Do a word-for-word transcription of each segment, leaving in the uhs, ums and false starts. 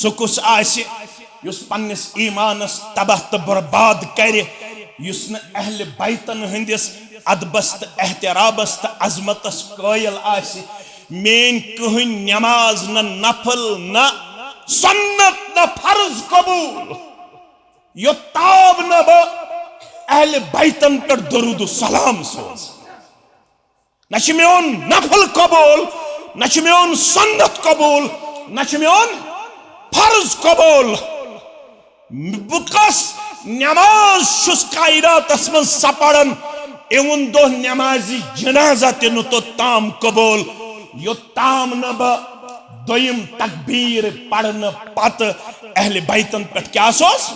سُہ کُس آسہِ یُس پننِس ایمانس تباہ تہٕ برباد کرِ، یُس نہٕ اہل بیتن ہٕنٛدِس ادبس تہٕ احترامس تہٕ عظمتس قٲیل آسہِ؟ میٲنۍ کٕہٕنۍ نماز، نہ نفل، نہ سنت، نہ فرض قبول، یوٚتام نہٕ بہٕ اہل بیتن پٮ۪ٹھ درود و سلام سوزٕ۔ نہ چھُ میون نفل قبول، نہ چھُ میون سنت قبول، نہ چھُ میون فرض قبول۔ بہٕ کۄس نماز چھُس کائناتس منٛز سۄ پران، اِوُن دۄہ نمازِ جنازہ تہِ نہٕ توٚتام قبول، یوٚتام نہٕ بہٕ دوٚیِم تکبیر پرنہٕ پتہٕ اہل بیتن پٮ۪ٹھ کیٛاہ سوز؟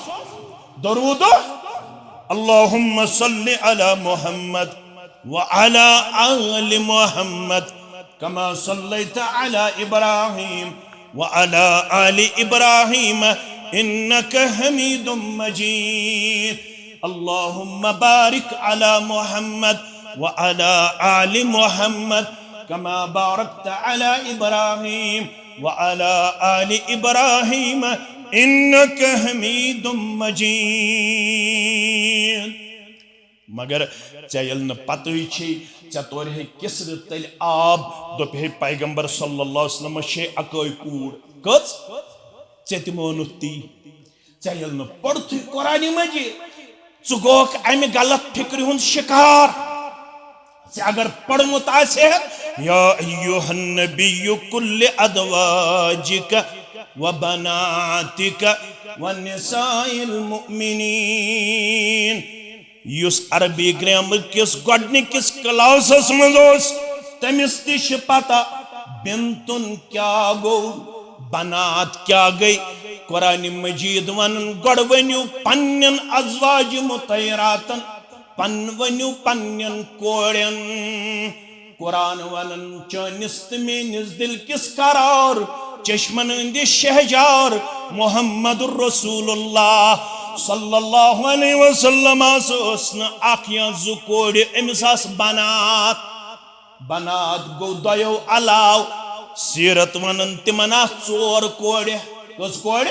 درود۔ اللهم صل على محمد وعلى آل محمد كما صليت على إبراهيم وعلى آل إبراهيم إنك حميد مجيد. اللهم بارك على محمد وعلى آل محمد كما باركت على إبراهيم وعلى آل إبراهيم إنك حميد مجيد. مگر ژےٚ ییٚلہِ نہٕ پتہٕے چھے، ژےٚ تورِ ہے کِسرٕ تٔلۍ آب، دوٚپہِ ہے پیغمبر صلی اللہ علیہ وسلمس چھے اکٲے کوٗر۔ کٔژ؟ ژےٚ تہِ مونُتھ تی۔ ژےٚ ییٚلہِ نہٕ پوٚرتھٕے قرآنِ مجید، ژٕ گوکھ امہِ غلط فکرِ ہُنٛد شکار۔ ژےٚ اگر پوٚرمُت آسہِ ہے، یا ایھا النبی قل لازواجک وبناتک ونساء المؤمنین۔ یُس عربی گرامر کِس گۄڈنِکِس کلاسس منٛز اوس، تٔمِس تہِ چھِ پتہ بنتن کیٛاہ گوٚو، بنات کیٛاہ گٔے۔ قرآن مجید ونان، گۄڈٕ ؤنِو پننٮ۪ن ازواج مطہراتن، پن ؤنِو پننٮ۪ن کورٮ۪ن۔ قرآن ونان، چٲنِس تہٕ میٲنِس دِل کِس قرار، چشمن ہٕنٛدِ شہجار محمد رسول اللہ صلی اللہ علیہ وسلم ٲس نہٕ اکھ یا زٕ کورِ، أمِس آسہٕ بنات۔ بنات گوٚو دۄیو علاوٕ۔ سیرت ونان تِمن آسہٕ ژور کورِ۔ کٔژ کورِ؟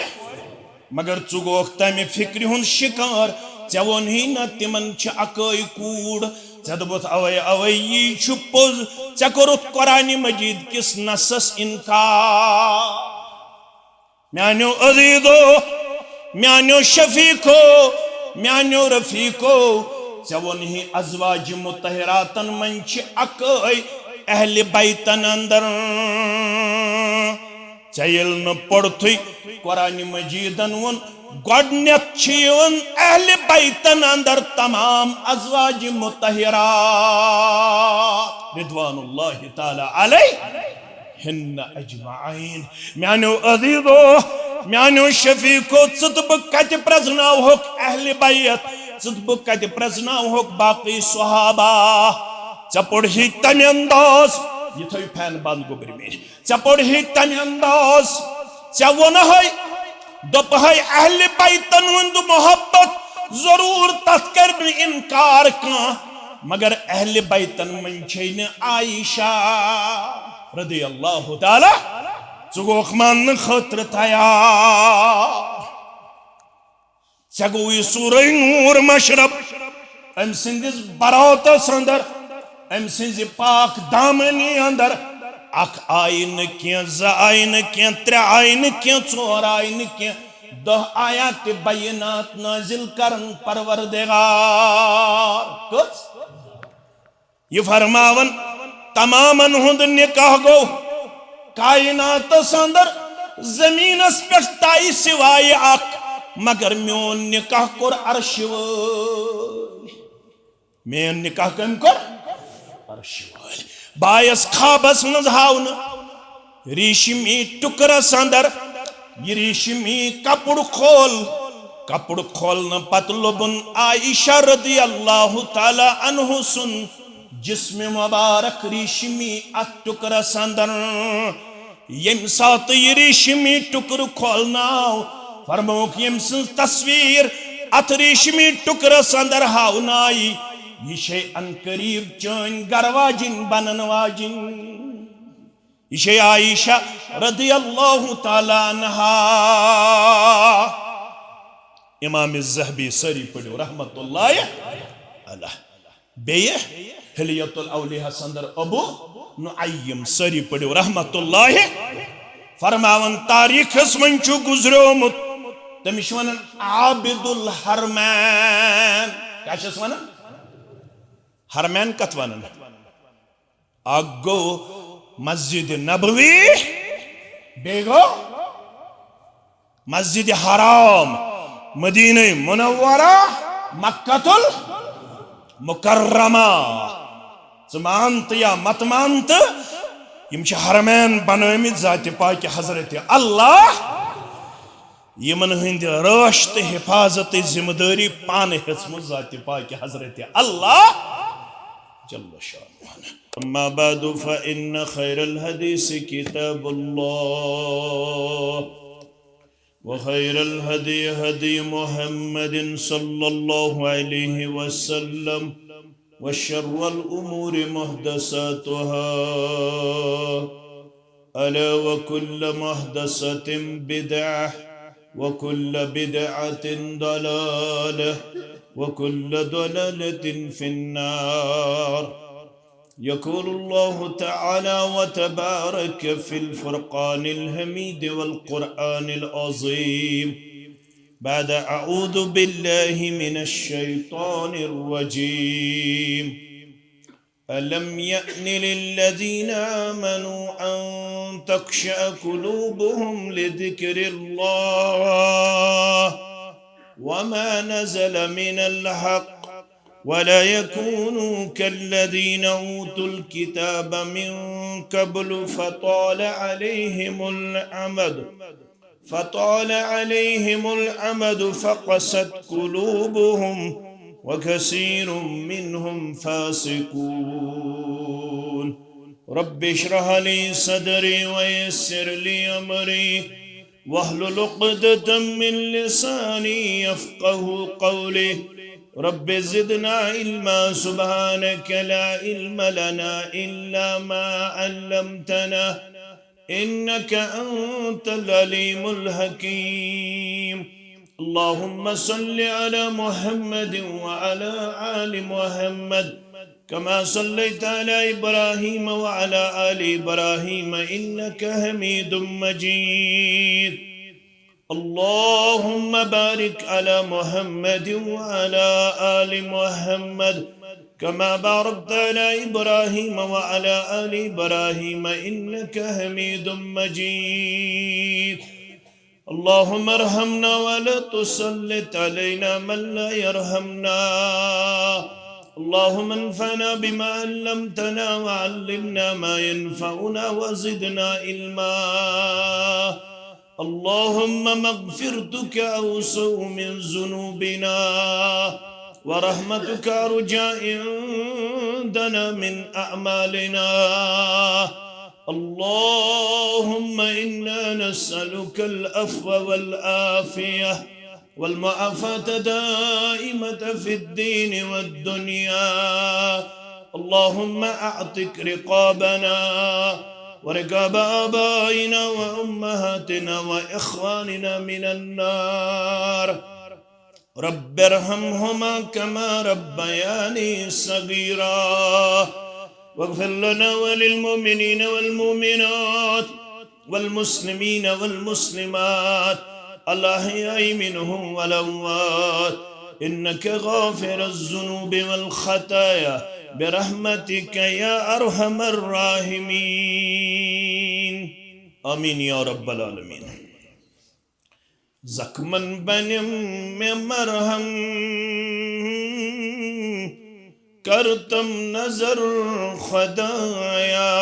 مگر ژٕ گوکھ تمہِ فکرِ ہُنٛد شکار، ژےٚ ووٚنہٕے نہ تِمن چھِ اکٲے کوٗر۔ ژےٚ دوٚپُتھ، اوے اوے یی چھُ پوٚز، ژےٚ کوٚرُتھ قرآن مجید کِس نصس انکار۔ میانیو عزیزو، میانیو شفیقو، میانیو رفیقو، ژےٚ ووٚنہٕے ازواج مطہراتن منٛز چھِ اکٲے اہل بیتن اندر۔ ژےٚ ییٚلہِ نہٕ پوٚرتھٕے قرآن مجیدن ووٚن، گۄڈنیتھ چھِ یِوان اہل بیتن اندر تمام ازواج مطہرات رضوان اللہ تعالی علیہن اجمعین۔ میانیو عزیزو، میانیو شفیقو، ژٕ تہٕ بہٕ کتہِ پرزناوہوکھ اہل بیت؟ ژٕ تہٕ بہٕ کتہِ پرزناوہوکھ باقی صحابہ؟ ژےٚ پوٚرہٕے تمہِ انداز، یہِ تھٲیِو فین بند گوٚبرۍ میٖر۔ ژےٚ پوٚرہٕے تمہِ انداز، ژےٚ ووٚنہَے، دوٚپہَے اہل بیتن ہُنٛد محبت ضروٗر، تتھ کرِ نہٕ انکار کانٛہہ، مگر اہل بیتن منٛز چھے نہٕ عائشہ رضی اللہ تعالی، ژٕ گوکھ ماننہٕ خٲطرٕ تیار۔ ژےٚ گوٚوُے سورہ نور مشرب، أمۍ سٕنٛدِس براتس اندر، أمۍ سٕنٛزِ پاک دامنی اندر، اکھ آیہِ نہٕ کینٛہہ، زٕ آیہِ نہٕ کینٛہہ، ترٛےٚ آیہِ نہٕ کینٛہہ، ژور آیہِ نہٕ کینٛہہ، دَہ آیاتِ بینات نازل کرن پروردگار۔ کٔژ؟ یہِ فرماوان، تمامن ہُنٛد نکاح گوٚو کائناتس اندر، زمینس پٮ۪ٹھ تایہِ سوایہِ اکھ، مگر میون نکاح کوٚر عرشہِ وٲلۍ۔ میون نکاح کٔمۍ کوٚر؟ عرشہِ وٲلۍ۔ بایس خوابس منٛز ہاونہٕ ریشمی ٹکرس اندر، یہِ ریشمی کپُر کھول۔ کپُر کھولنہٕ پتہٕ لوٚبُن عائشہ رضی اللہ تعالی عنہ سُنٛد جسم مبارک ریشمی اتھ ٹکرس اندر۔ ییٚمہِ ساتہٕ یہِ ریشمی ٹکرٕ کھولناو، فرمووُکھ، ییٚمہِ سٕنٛز تصویر اتھ ریشمی ٹکرس اندر ہاونایہِ، یہِ چھے عنقریب چٲنۍ گرٕ واجِنۍ بنن واجِنۍ۔ یہ چھے عائشہ رضی اللہ تعالیٰ عنہا۔ امام الذہبی، سٲری پٔرِو رحمت اللہ علیہ۔ بیٚیہِ حلیۃ الاولیاء ہس اندر ابو نعیم، سٲری پٔرِو رحمت اللہ، فرماوان تاریخس منٛز چھُ گُزریومُت، تٔمِس چھِ ونان عابد الحرمین۔ کیٛاہ چھِس ونان؟ حرمین کتھ ونان؟ اکھ گوٚو مسجد نبوی، بیٚیہِ گوٚو مسجد حرام، مدینہ منورہ، مکۃ المکرمہ۔ ژٕ مان تہٕ یا مت مان تہٕ، یِم چھِ حرمین بنٲومٕتۍ ذاتِ پاکِ حضرت اللہ۔ یِمن ہٕنٛدِ رٲچھ تہٕ حفاظتٕچ ذمہٕ دٲری پانہٕ ہیٚژمٕژ ذاتِ پاکِ حضرت اللہ جل شانہ۔ أما بعد، فإن خير الحديث كتاب الله، وخير الهدي هدي محمد صلى الله عليه وسلم، وشر الأمور محدثاتها، ألا وكل محدثة بدعة، وكل بدعة ضلالة، وكل ضلالة في النار. يقول الله تعالى وتبارك في الفرقان الحميد والقرآن العظيم بعد أعوذ بالله من الشيطان الرجيم. ألم يأن للذين آمنوا أن تخشع قلوبهم لذكر الله وما نزل من الحق ولا يكونوا كالذين أوتوا الكتاب من قبل فطال عليهم الأمد، فطال عليهم الأمد فقست قلوبهم وكثير منهم فاسقون. رب اشرح لي صدري ويسر لي أمري واحلل عقدة من لساني يفقه قولي. رب زدنا علما، سبحانك لا علم لنا إلا ما علمتنا إنك أنت العليم الحكيم. اللهم صل على محمد وعلى آل محمد كما صليت على إبراهيم وعلى آل إبراهيم إنك حميد مجيد. اللهم بارك على محمد وعلى آل محمد كما باركت على إبراهيم وعلى آل إبراهيم إنك حميد مجيد. اللهم ارحمنا ولا تسلط علينا من لا يرحمنا. اللهم انفعنا بما علمتنا وعلمنا ما ينفعنا وزدنا علما. اللهم مغفرتك أوسع من ذنوبنا ورحمتك أرجى عندنا من أعمالنا. اللهم إنا نسألك العفو والعافية والمعافاة دائمة في الدين والدنيا. اللهم أعتق رقابنا ورقاب آبائنا وأمهاتنا وإخواننا من النار. رب ارحمهما كما ربياني صغيرا. واغفر لنا وللمؤمنين والمؤمنات والمسلمين والمسلمات الأحياء منهم والأموات إنك غافر الذنوب والخطايا برحمتك يا أرحم الراحمين. آمين يا رب العالمين. زخمن بنم مےٚ مرہم، کرتم نظر خدایا۔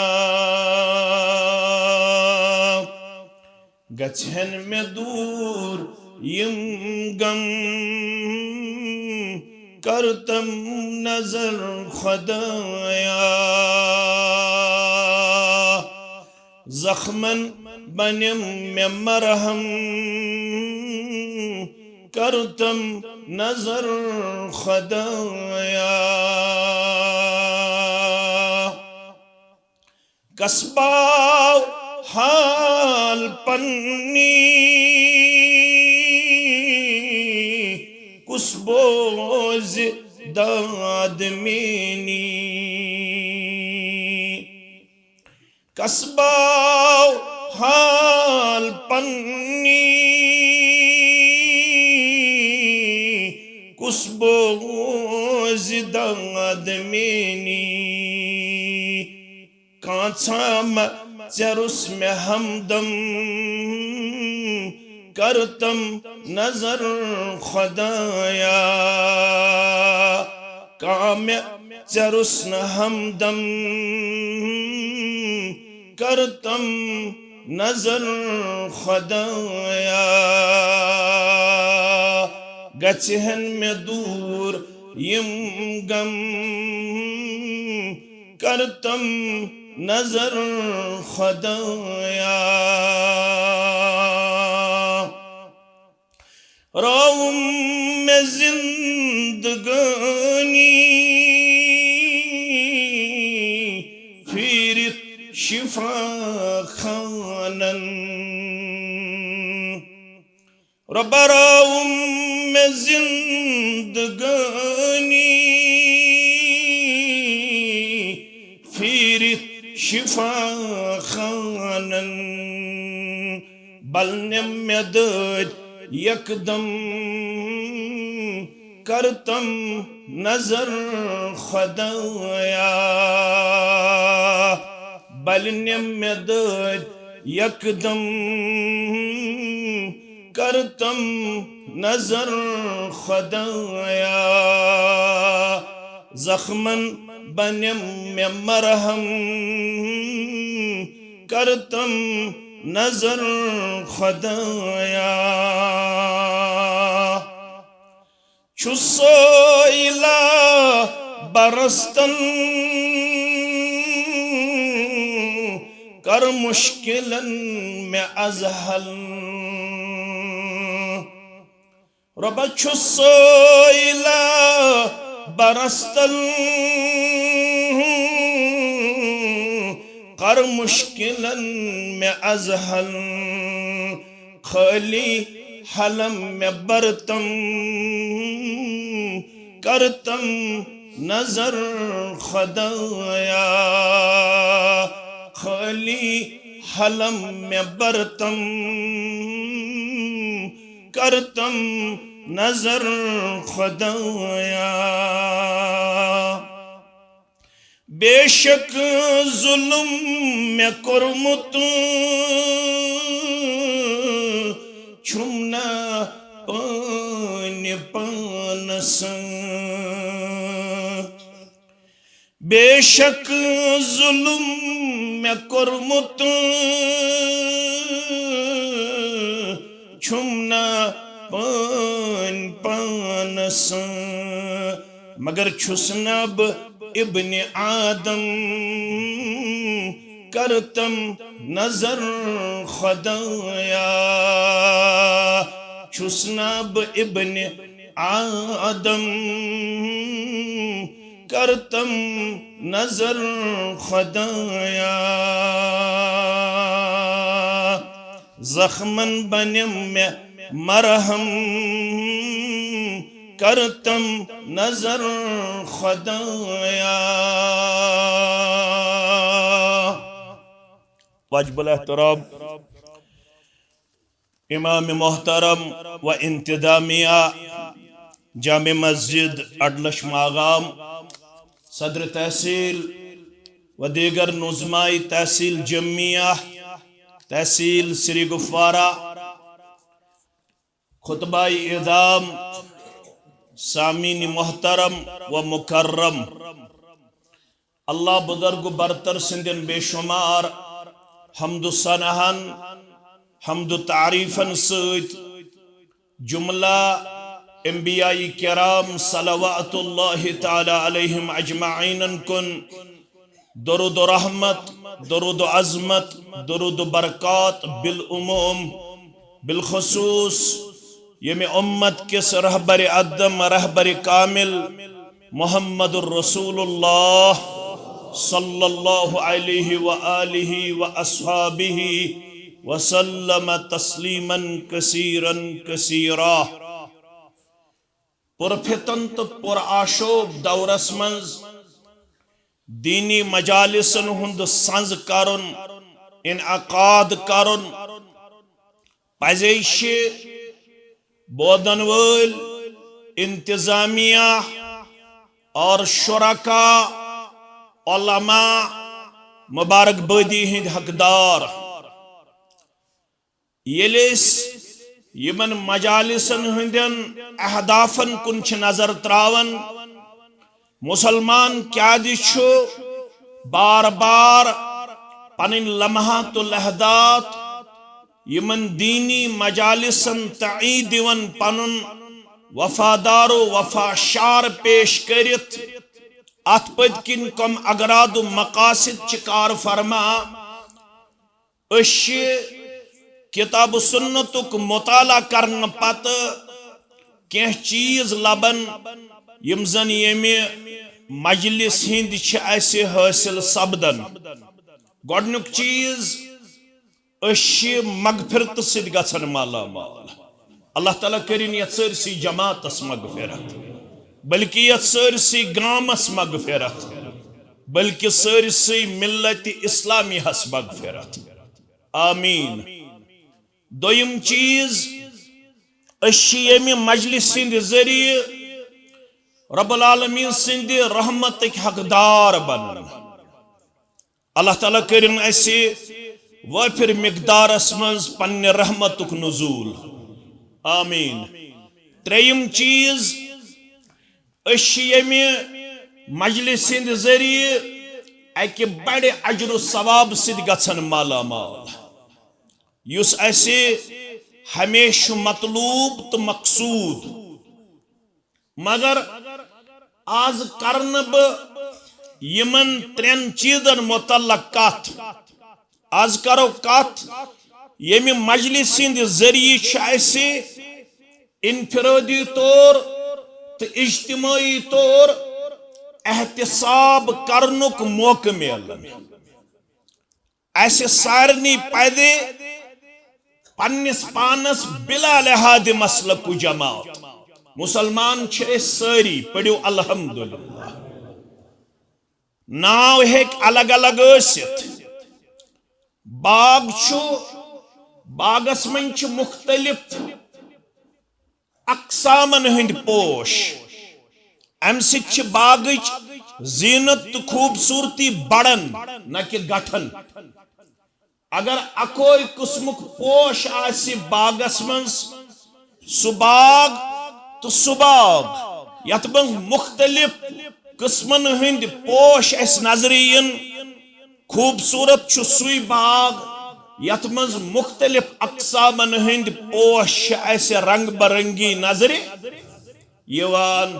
گژھن مےٚ دوٗر یِم غم، کرتم نظر خدایا۔ زخمن بنم مےٚ مرہم، کرتم نظر خدایا۔ کس باو حال پننی، کس بوز داد میٲنی۔ کس باو حال پننی، کس بوز داد میٲنی۔ کانٛژھا ما ژےٚ روٚس مےٚ ہمدم، کرتم نظر خدایا۔ کانٛہہ مےٚ ژےٚ روٚس نہٕ ہمدم، کرتم نظر خدایا۔ گژھِ ہن مےٚ دوٗر یِم غم، کرتم نظر خدایا۔ راوم مےٚ زندگٲنی پھیٖرِتھ شفا خانن۔ رۄبا راوم مےٚ زندگٲنی پھیٖرِتھ شفا خانن۔ بل نِم مےٚ دٲدۍ یکدم، کرتم نظر خدایا۔ بل نِم مےٚ دٲدۍ یکدم، کرتم نظر خدایا۔ زخمن بنِم مےٚ مرہم، کرتم نظر خدایا۔ چھُ سٲیلا برستن، کر مشکلن مےٚ از حل۔ رۄبا چھُ سٲیلا برستن، کر مشکلن مےٚ از حل۔ خٲلی حلم مےٚ برتم، کرتم نظر خدایا۔ خٲلی حلم مےٚ برتم، کرتم نظر خدایا۔ بے شک ظلم مےٚ کوٚرمُت چھُم نہ پٲنۍ پانس۔ بے شک ظلم مےٚ کوٚرمُت چھُم نہ پٲنۍ پانس، مگر چھُس نہ بہٕ ابن آدم، کرتم نظر خدایا۔ چھُس نہ بہٕ ابن آدم، کرتم نظر خدایا۔ زخمن بنِم مےٚ مرہم، کرتم نظر خدایا۔ واجب الاحترام امام محترم و انتظامیہ جامع مسجد اڈلش ماغام، صدر تحصیل و دیگر نظمائی تحصیل جمیہ، تحصیل سری گفوارہ، خطبہ اعظام، سامعین محترم و مکرم، اللہ بزرگ و برتر سندین بے شمار حمد و ثناہن، حمد و تعریفن سۭتۍ جملہ انبیاء کرام صلوات اللہ تعالی علیہم اجمعین کن درود و رحمت، درود و عظمت، درود و برکات بالعموم، بالخصوص ییٚمہِ امت کِس رہبر اعظم، رہبر کامل محمد رسول اللہ صلی اللہ علیہ وآلہ وأصحابہ وسلم تسلیما کثیرا کثیرا۔ پرفتن تہٕ پرآشوب دورس منٛز دینی مجالسن ہُنٛد سنز کرُن، انعقاد کرُن، پزے چھِ بودن وٲلۍ، انتظامیہ اور شرکا، علماء مبارک بٲدی ہٕنٛدۍ حقدار۔ ییٚلہِ أسۍ یِمن مجالسن ہٕنٛدٮ۪ن اہدافن کُن چھِ نظر تراوان، مسلمان کیازِ چھُ بار بار پنٕنۍ لمحات و لحظات یِمن دینی مجالسن تعیٖد دِوان، پنُن وفادار و وفا شعار پیش کٔرِتھ، اتھ پٔتۍ کِنۍ کم اغراض و مقاصد چھِ کار فرما؟ أسۍ چھِ کتاب و سنتُک مطالعہ کرنہٕ پتہٕ کینٛہہ چیٖز لبان، یِم زن ییٚمہِ مجلس ہٕنٛدۍ چھِ اسہِ حٲصِل سپدان۔ گۄڈنیُک چیٖز، أسۍ چھِ مغفرتہٕ سۭتۍ گژھان مالا مال۔ اللہ تعالیٰ کٔرِن یتھ سٲرسٕے جماعتس مغفرت، بلکہ یتھ سٲرسٕے گامس مغفرت، بلکہ سٲرسٕے ملت اسلامی ہس مغفرت۔ آمین۔ دوٚیِم چیٖز، أسۍ چھِ ییٚمہِ مجلس ہٕنٛدِ ذٔریعہٕ رب العالمین سٕنٛدِ رحمتٕکۍ حقدار بنان۔ اللہ تعالیٰ کٔرِن اسہِ وٲفر مقدارس منٛز پننہِ رحمتُک نزول۔ آمین۔ ترٛیٚیِم چیٖز، أسۍ چھِ ییٚمہِ مجلس ہٕنٛدِ ذٔریعہٕ اکہِ بڑِ اجر و ثواب سۭتۍ گژھان مالا مال، یُس اسہِ ہمیشہٕ مطلوب تہٕ مقصود۔ مگر آز کرٕ نہٕ بہٕ یِمن ترٛٮ۪ن چیٖزن متعلق کتھ۔ آز کرو کتھ ییٚمہِ مجلس ہٕنٛدِ ذٔریعہٕ چھُ اسہِ انفرادی طور تہٕ اجتماعی طور احتساب کرنُک موقعہٕ میلان۔ اسہِ سارنٕے پزِ پننِس پانس بلا لحاظ مسلک و جماعت، مسلمان چھِ أسۍ سٲری، پٔرِو الحمدللہ۔ ناو ہیٚکہِ الگ الگ ٲسِتھ۔ باغ چھُ، باغس منٛز چھِ مختلف اقسامن ہٕنٛدۍ پوش۔ امہِ سۭتۍ چھِ باغٕچ زینت تہٕ خوبصورتی بڑان، نہ کہ گٹھان۔ اگر اکوے قٕسمُک پوش آسہِ باغس منٛز، سُہ باغ تہٕ سُہ باغ یتھ منٛز مختلف قٕسمن ہٕنٛدۍ پوش اسہِ نظرِ یِن، خوبصورت چھُ سُے باغ یتھ منٛز مختلف اقسامن ہٕنٛدۍ پوش چھِ اسہِ رنگ برنگی نظرِ یِوان۔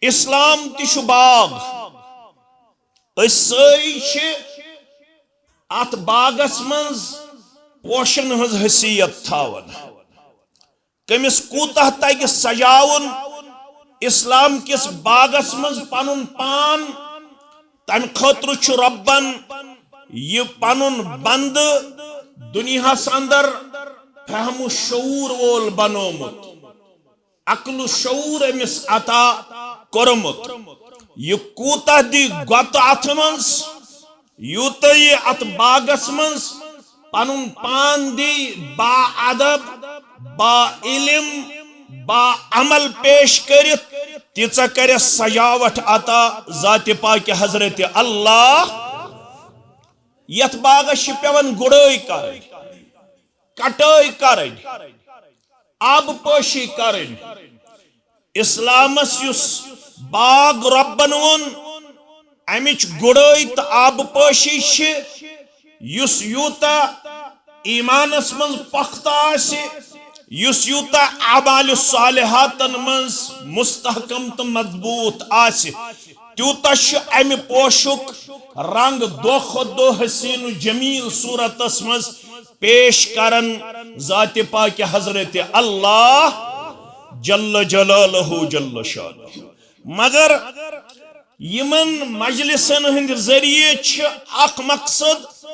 اسلام تہِ چھُ باغ۔ أسۍ سٲری چھِ اتھ باغس منٛز پوشن ہٕنٛز حیثیت تھاوان۔ کٔمِس کوٗتاہ تگہِ سجاوُن اسلام کِس باغس منٛز پنُن پان، تمہِ خٲطرٕ چھُ رۄبن یہِ پنُن بندٕ دُنیاہس اندر فہم و شعور وول بنومُت، عقل و شعور أمِس عطا کوٚرمُت۔ یہِ کوٗتاہ دی گۄتہٕ اتھ منٛز، یوٗتاہ یہِ اتھ باغس منٛز پنُن پان دی با ادب، با علم، با عمل پیش کٔرِتھ، تیٖژاہ کرٮ۪س سجاوٹ عطا ذاتِ پاکِ حضرت اللہ۔ یتھ باغس چھِ پٮ۪وان گُڑٲے کرٕنۍ، کٹٲے کرٕنۍ، آبہٕ پٲشی کرٕنۍ۔ اسلامس یُس باغ رۄبن ووٚن، امِچ گُڑٲے تہٕ آبہٕ پٲشی چھِ، یُس یوٗتاہ ایمانس منٛز پختہٕ آسہِ، یُس یوٗتاہ اعمال صالحاتن منٛز مستحکم تہٕ مضبوط آسہِ، تیوٗتاہ چھُ امہِ پوشُک رنگ دۄہ کھۄتہٕ دۄہ حسین و جمیل صورتس منٛز پیش کران ذاتِ پاکِ حضرت اللہ جل جلالہ جل شانہ۔ مگر یِمن مجلسن ہٕنٛدِ ذٔریعہٕ چھِ اکھ مقصد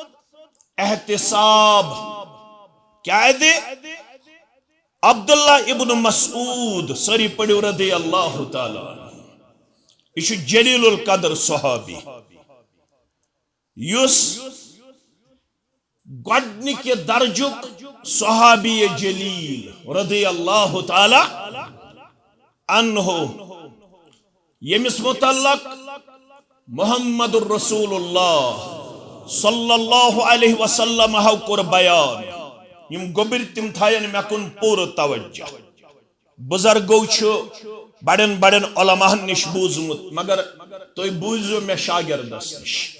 احتساب۔ کیازِ؟ عبداللہ ابن مسعود، سٲری پٔرِو رضی اللہ تعالیٰ عنہ، یہِ چھُ جلیل القدر صحابی، یُس گۄڈنِکہِ درجُک صحابی جلیل رضی اللہ تعالیٰ عنہ، ییٚمِس متعلق محمد رسول اللہ صلی اللہ علیہ وسلم ہو کوٚر بیان۔ یِم گوٚبٕرۍ تِم تھاین مےٚ کُن پوٗرٕ توجہ۔ بزرگو چھُ بڑٮ۪ن بڑٮ۪ن علماہن نِش بوٗزمُت، مگر تُہۍ بوٗزِو مےٚ شاگردس نِش۔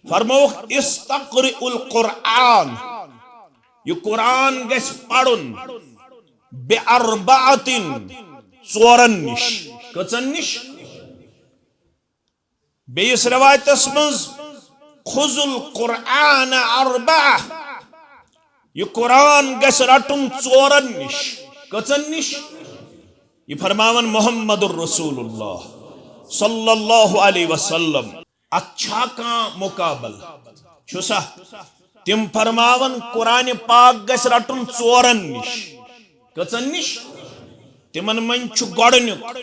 فرمووُکھ، "استقرئ القرآن"، یہِ قرآن گژھِ پرُن، "بأربعة"، ژورن نِش۔ کٔژن نِش؟ بیٚیِس رِوایتَس منٛز، "خذ القرآن أربعة"، یہِ قرآن گژھِ رَٹُن ژورَن نِش۔ کٔژَن نِش؟ یہِ فرماوان محمد رسول اللہ صلی اللہ علیہ وسلم۔ اَتھ چھا کانٛہہ مُقابل؟ چھُ سا؟ تِم فرماوان، قرآن پاک گژھِ رَٹُن ژورَن نِش۔ کٔژَن نِش؟ تِمَن منٛز چھُ گۄڈٕنیُک،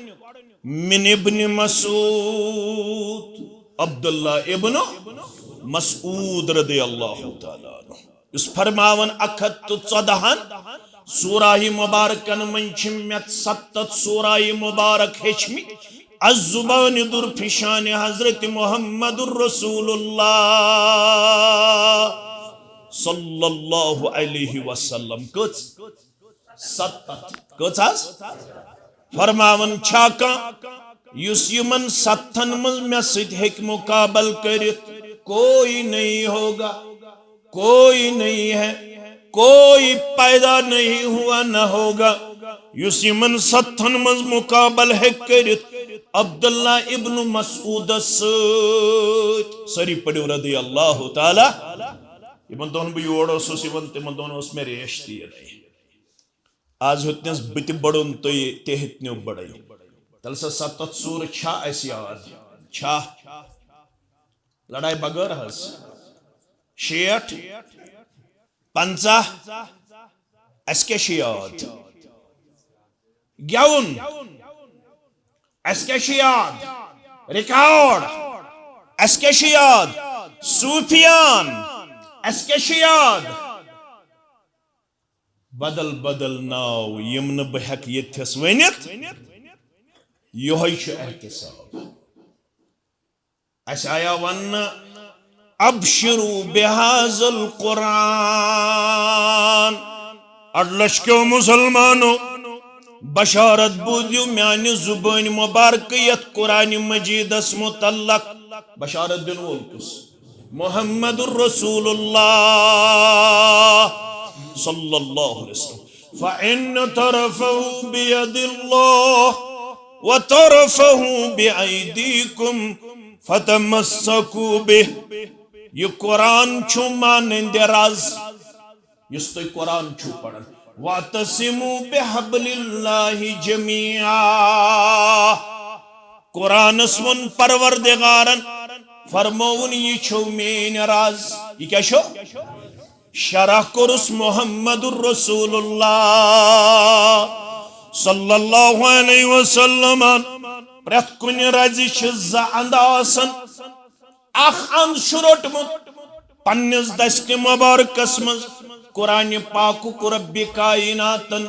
من ابن مسعود، عبداللہ ابن مسعود رضی اللہ تعالیٰ عنہ، یُس فرماوان اکھ ہتھ تہٕ ژۄدہن سورہ مبارکن منٛز چھِ مےٚ ستتھ سورہ مبارک ہیٚچھمٕتۍ از زبان درفشان حضرت محمد رسول اللہ صلی اللہ علیہ وسلم۔ کٔژ؟ ستتھ۔ کٔژ حظ؟ فرماوان چھا کانٛہہ، یُس یِمن ستتھن منٛز مےٚ سۭتۍ ہیٚکہِ مُقابل کٔرِتھ؟ کوئی نہیں ہوگا، کوئی نہیں ہے، کوئی پیدا نہیں ہوا نہ ہوگا۔ یُس یِمن ستتھن منٛز مُقابل ہیٚکہِ کٔرِتھ عبداللہ ابن مسعودس سۭتۍ۔ سٲری پٔرِو رضی اللہ تعالیٰ۔ یِمن دۄہن بہٕ یور اوسُس یِوان، تِمن دۄہن اوس مےٚ ریش تہِ یِنَے۔ آز ہیوٚتنَس بہٕ تہِ بڑُن، تُہۍ تہِ ہیٚتنو بڑٕنۍ۔ تیٚلہِ سا ستتھ سورٕ چھا اَسہِ یاد؟ چھا؟ لڑایہِ بغٲر حظ۔ شیٹھ، پنژاہ، اَسہِ کیٛاہ چھُ یاد؟ گٮ۪وُن، اَسہِ کیٛاہ چھُ یاد؟ ریکارڈ، اَسہِ کیٛاہ چھُ یاد؟ صوٗفیان، اَسہِ کیٛاہ چھُ یاد؟ بدل بدل ناو یِم نہٕ بہٕ ہٮ۪کہٕ ییٚتھس ؤنِتھ، یِہوٚے چھُ احتساب۔ اَسہِ آیا وننہٕ، "ابشروا بهذا القرآن"، اَڑ لچھ کیو مسلمانو، بشارت بوٗزِو میانہِ زُبٲنۍ مبارکہٕ یتھ قرآن مجیدس متعلق۔ بشارت دِنہٕ وول کُس؟ محمد رسول اللہ صلی اللہ علیہ وسلم۔ فإن طرفه بيد الله وطرفه بأيديكم فتمسكوا به۔ یہِ قرآن چھُ مانندِ راز۔ یُس تُہۍ قرآن چھِو پران، "واعتصموا بحبل الله جميعا"۔ قرآنس ووٚن پروردگارن، فرمووُن، "یہِ چھو میٲنۍ راز۔" یہِ کیٛاہ چھو؟ شرح کوٚرُس محمد رسول اللہ صلی اللہ علیہ وسلم۔ پرٛٮ۪تھ کُنہِ رزِ چھِ زٕ اَنٛد آسان۔ اکھ اند چھُ روٚٹمُت پننِس دستِ مبارکس منٛز قرآن پاکُک رب کائناتن۔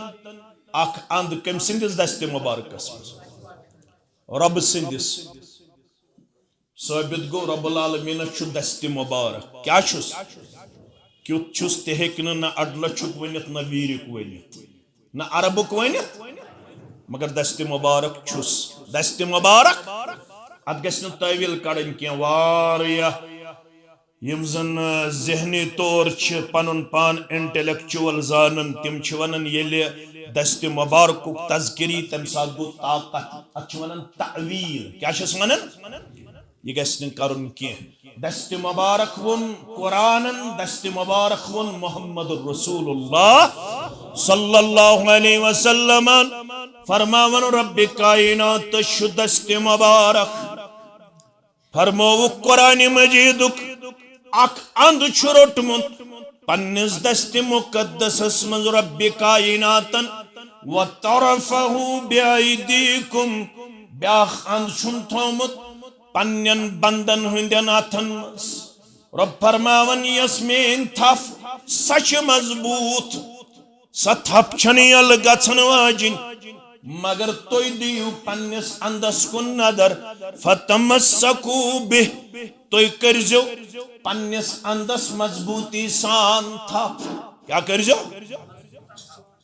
اکھ اند کٔمۍ سٕنٛدِس دستِ مبارکس منٛز؟ رب سٕنٛدِس۔ ثٲبت گوٚو، رب العالمینس چھُ دستِ مبارک۔ کیٛاہ چھُس؟ کیُتھ چھُس تہِ ہیٚکہِ نہٕ نہ اڈلہٕ چھُک ؤنِتھ، نہ ویٖرِک ؤنِتھ، نہ عربُک ؤنِتھ، مگر دستِ مبارک چھُس۔ دستِ مبارک، اتھ گژھِ نہٕ تٲویٖل کڑٕنۍ کینٛہہ۔ واریاہ یِم زن، آ، ذہنی طور چھِ پنُن پان انٹلیکچوئل زانان، تِم چھِ ونان، ییٚلہِ دستِ مبارکُک تذکر یی، تمہِ ساتہٕ گوٚو طاقت۔ اتھ چھِ ونان تأویٖل۔ کیٛاہ چھِس ونان؟ یہِ گژھِ نہٕ کرُن کینٛہہ۔ دستِ مبارک ووٚن قرآنن، دستِ مبارک ووٚن محمد رسول اللہ صلی اللہ علیہ وسلمن۔ فرماوان، رب کائناتس چھُ دستِ مبارک۔ فرمووُکھ، قرآن مجیدُک اکھ اند چھُ روٚٹمُت پننِس دستِ مقدسس منٛز رب کائناتن، وطرفہ بیدیکم، بیاکھ اند چھُن تھومُت پننٮ۪ن بندن ہٕنٛدٮ۪ن اتھن منٛز۔ رب فرماوان، یۄس میٲنۍ تھپھ، سۄ چھِ مضبوط، سۄ تھپھ چھنہٕ یلہٕ گژھن واجِنۍ، مگر تُہۍ دِیِو پننِس اندس کُن نظر۔ فتمسکوا بہ، تُہۍ کٔرزیو پننِس اندس مضبوٗطی سان تھپھ۔ کیٛاہ کٔرزیو؟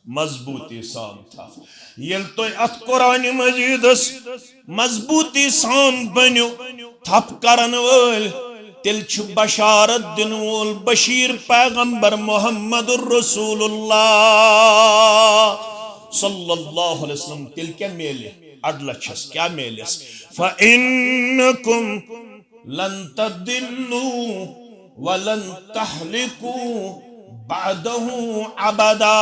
مضبوٗطی سان تھپھ۔ ییٚلہِ تُہۍ اتھ قرآن مجیدس مضبوٗطی سان بٔنِو تھپھ کرن وٲلۍ، تیٚلہِ چھُ بشارت دِنہٕ وول بشیر پیغمبر محمد رسول اللہ صلی اللہ علیہ وسلم۔ تیٚلہِ کیٛاہ میلہِ؟ اَڑٕ لَچھَس کیٛاہ میلٮ۪س؟ فَإِنَّكُمْ لَن تَضِلُّوا وَلَن تَهْلِكُوا بَعْدَهُ أَبَدًا۔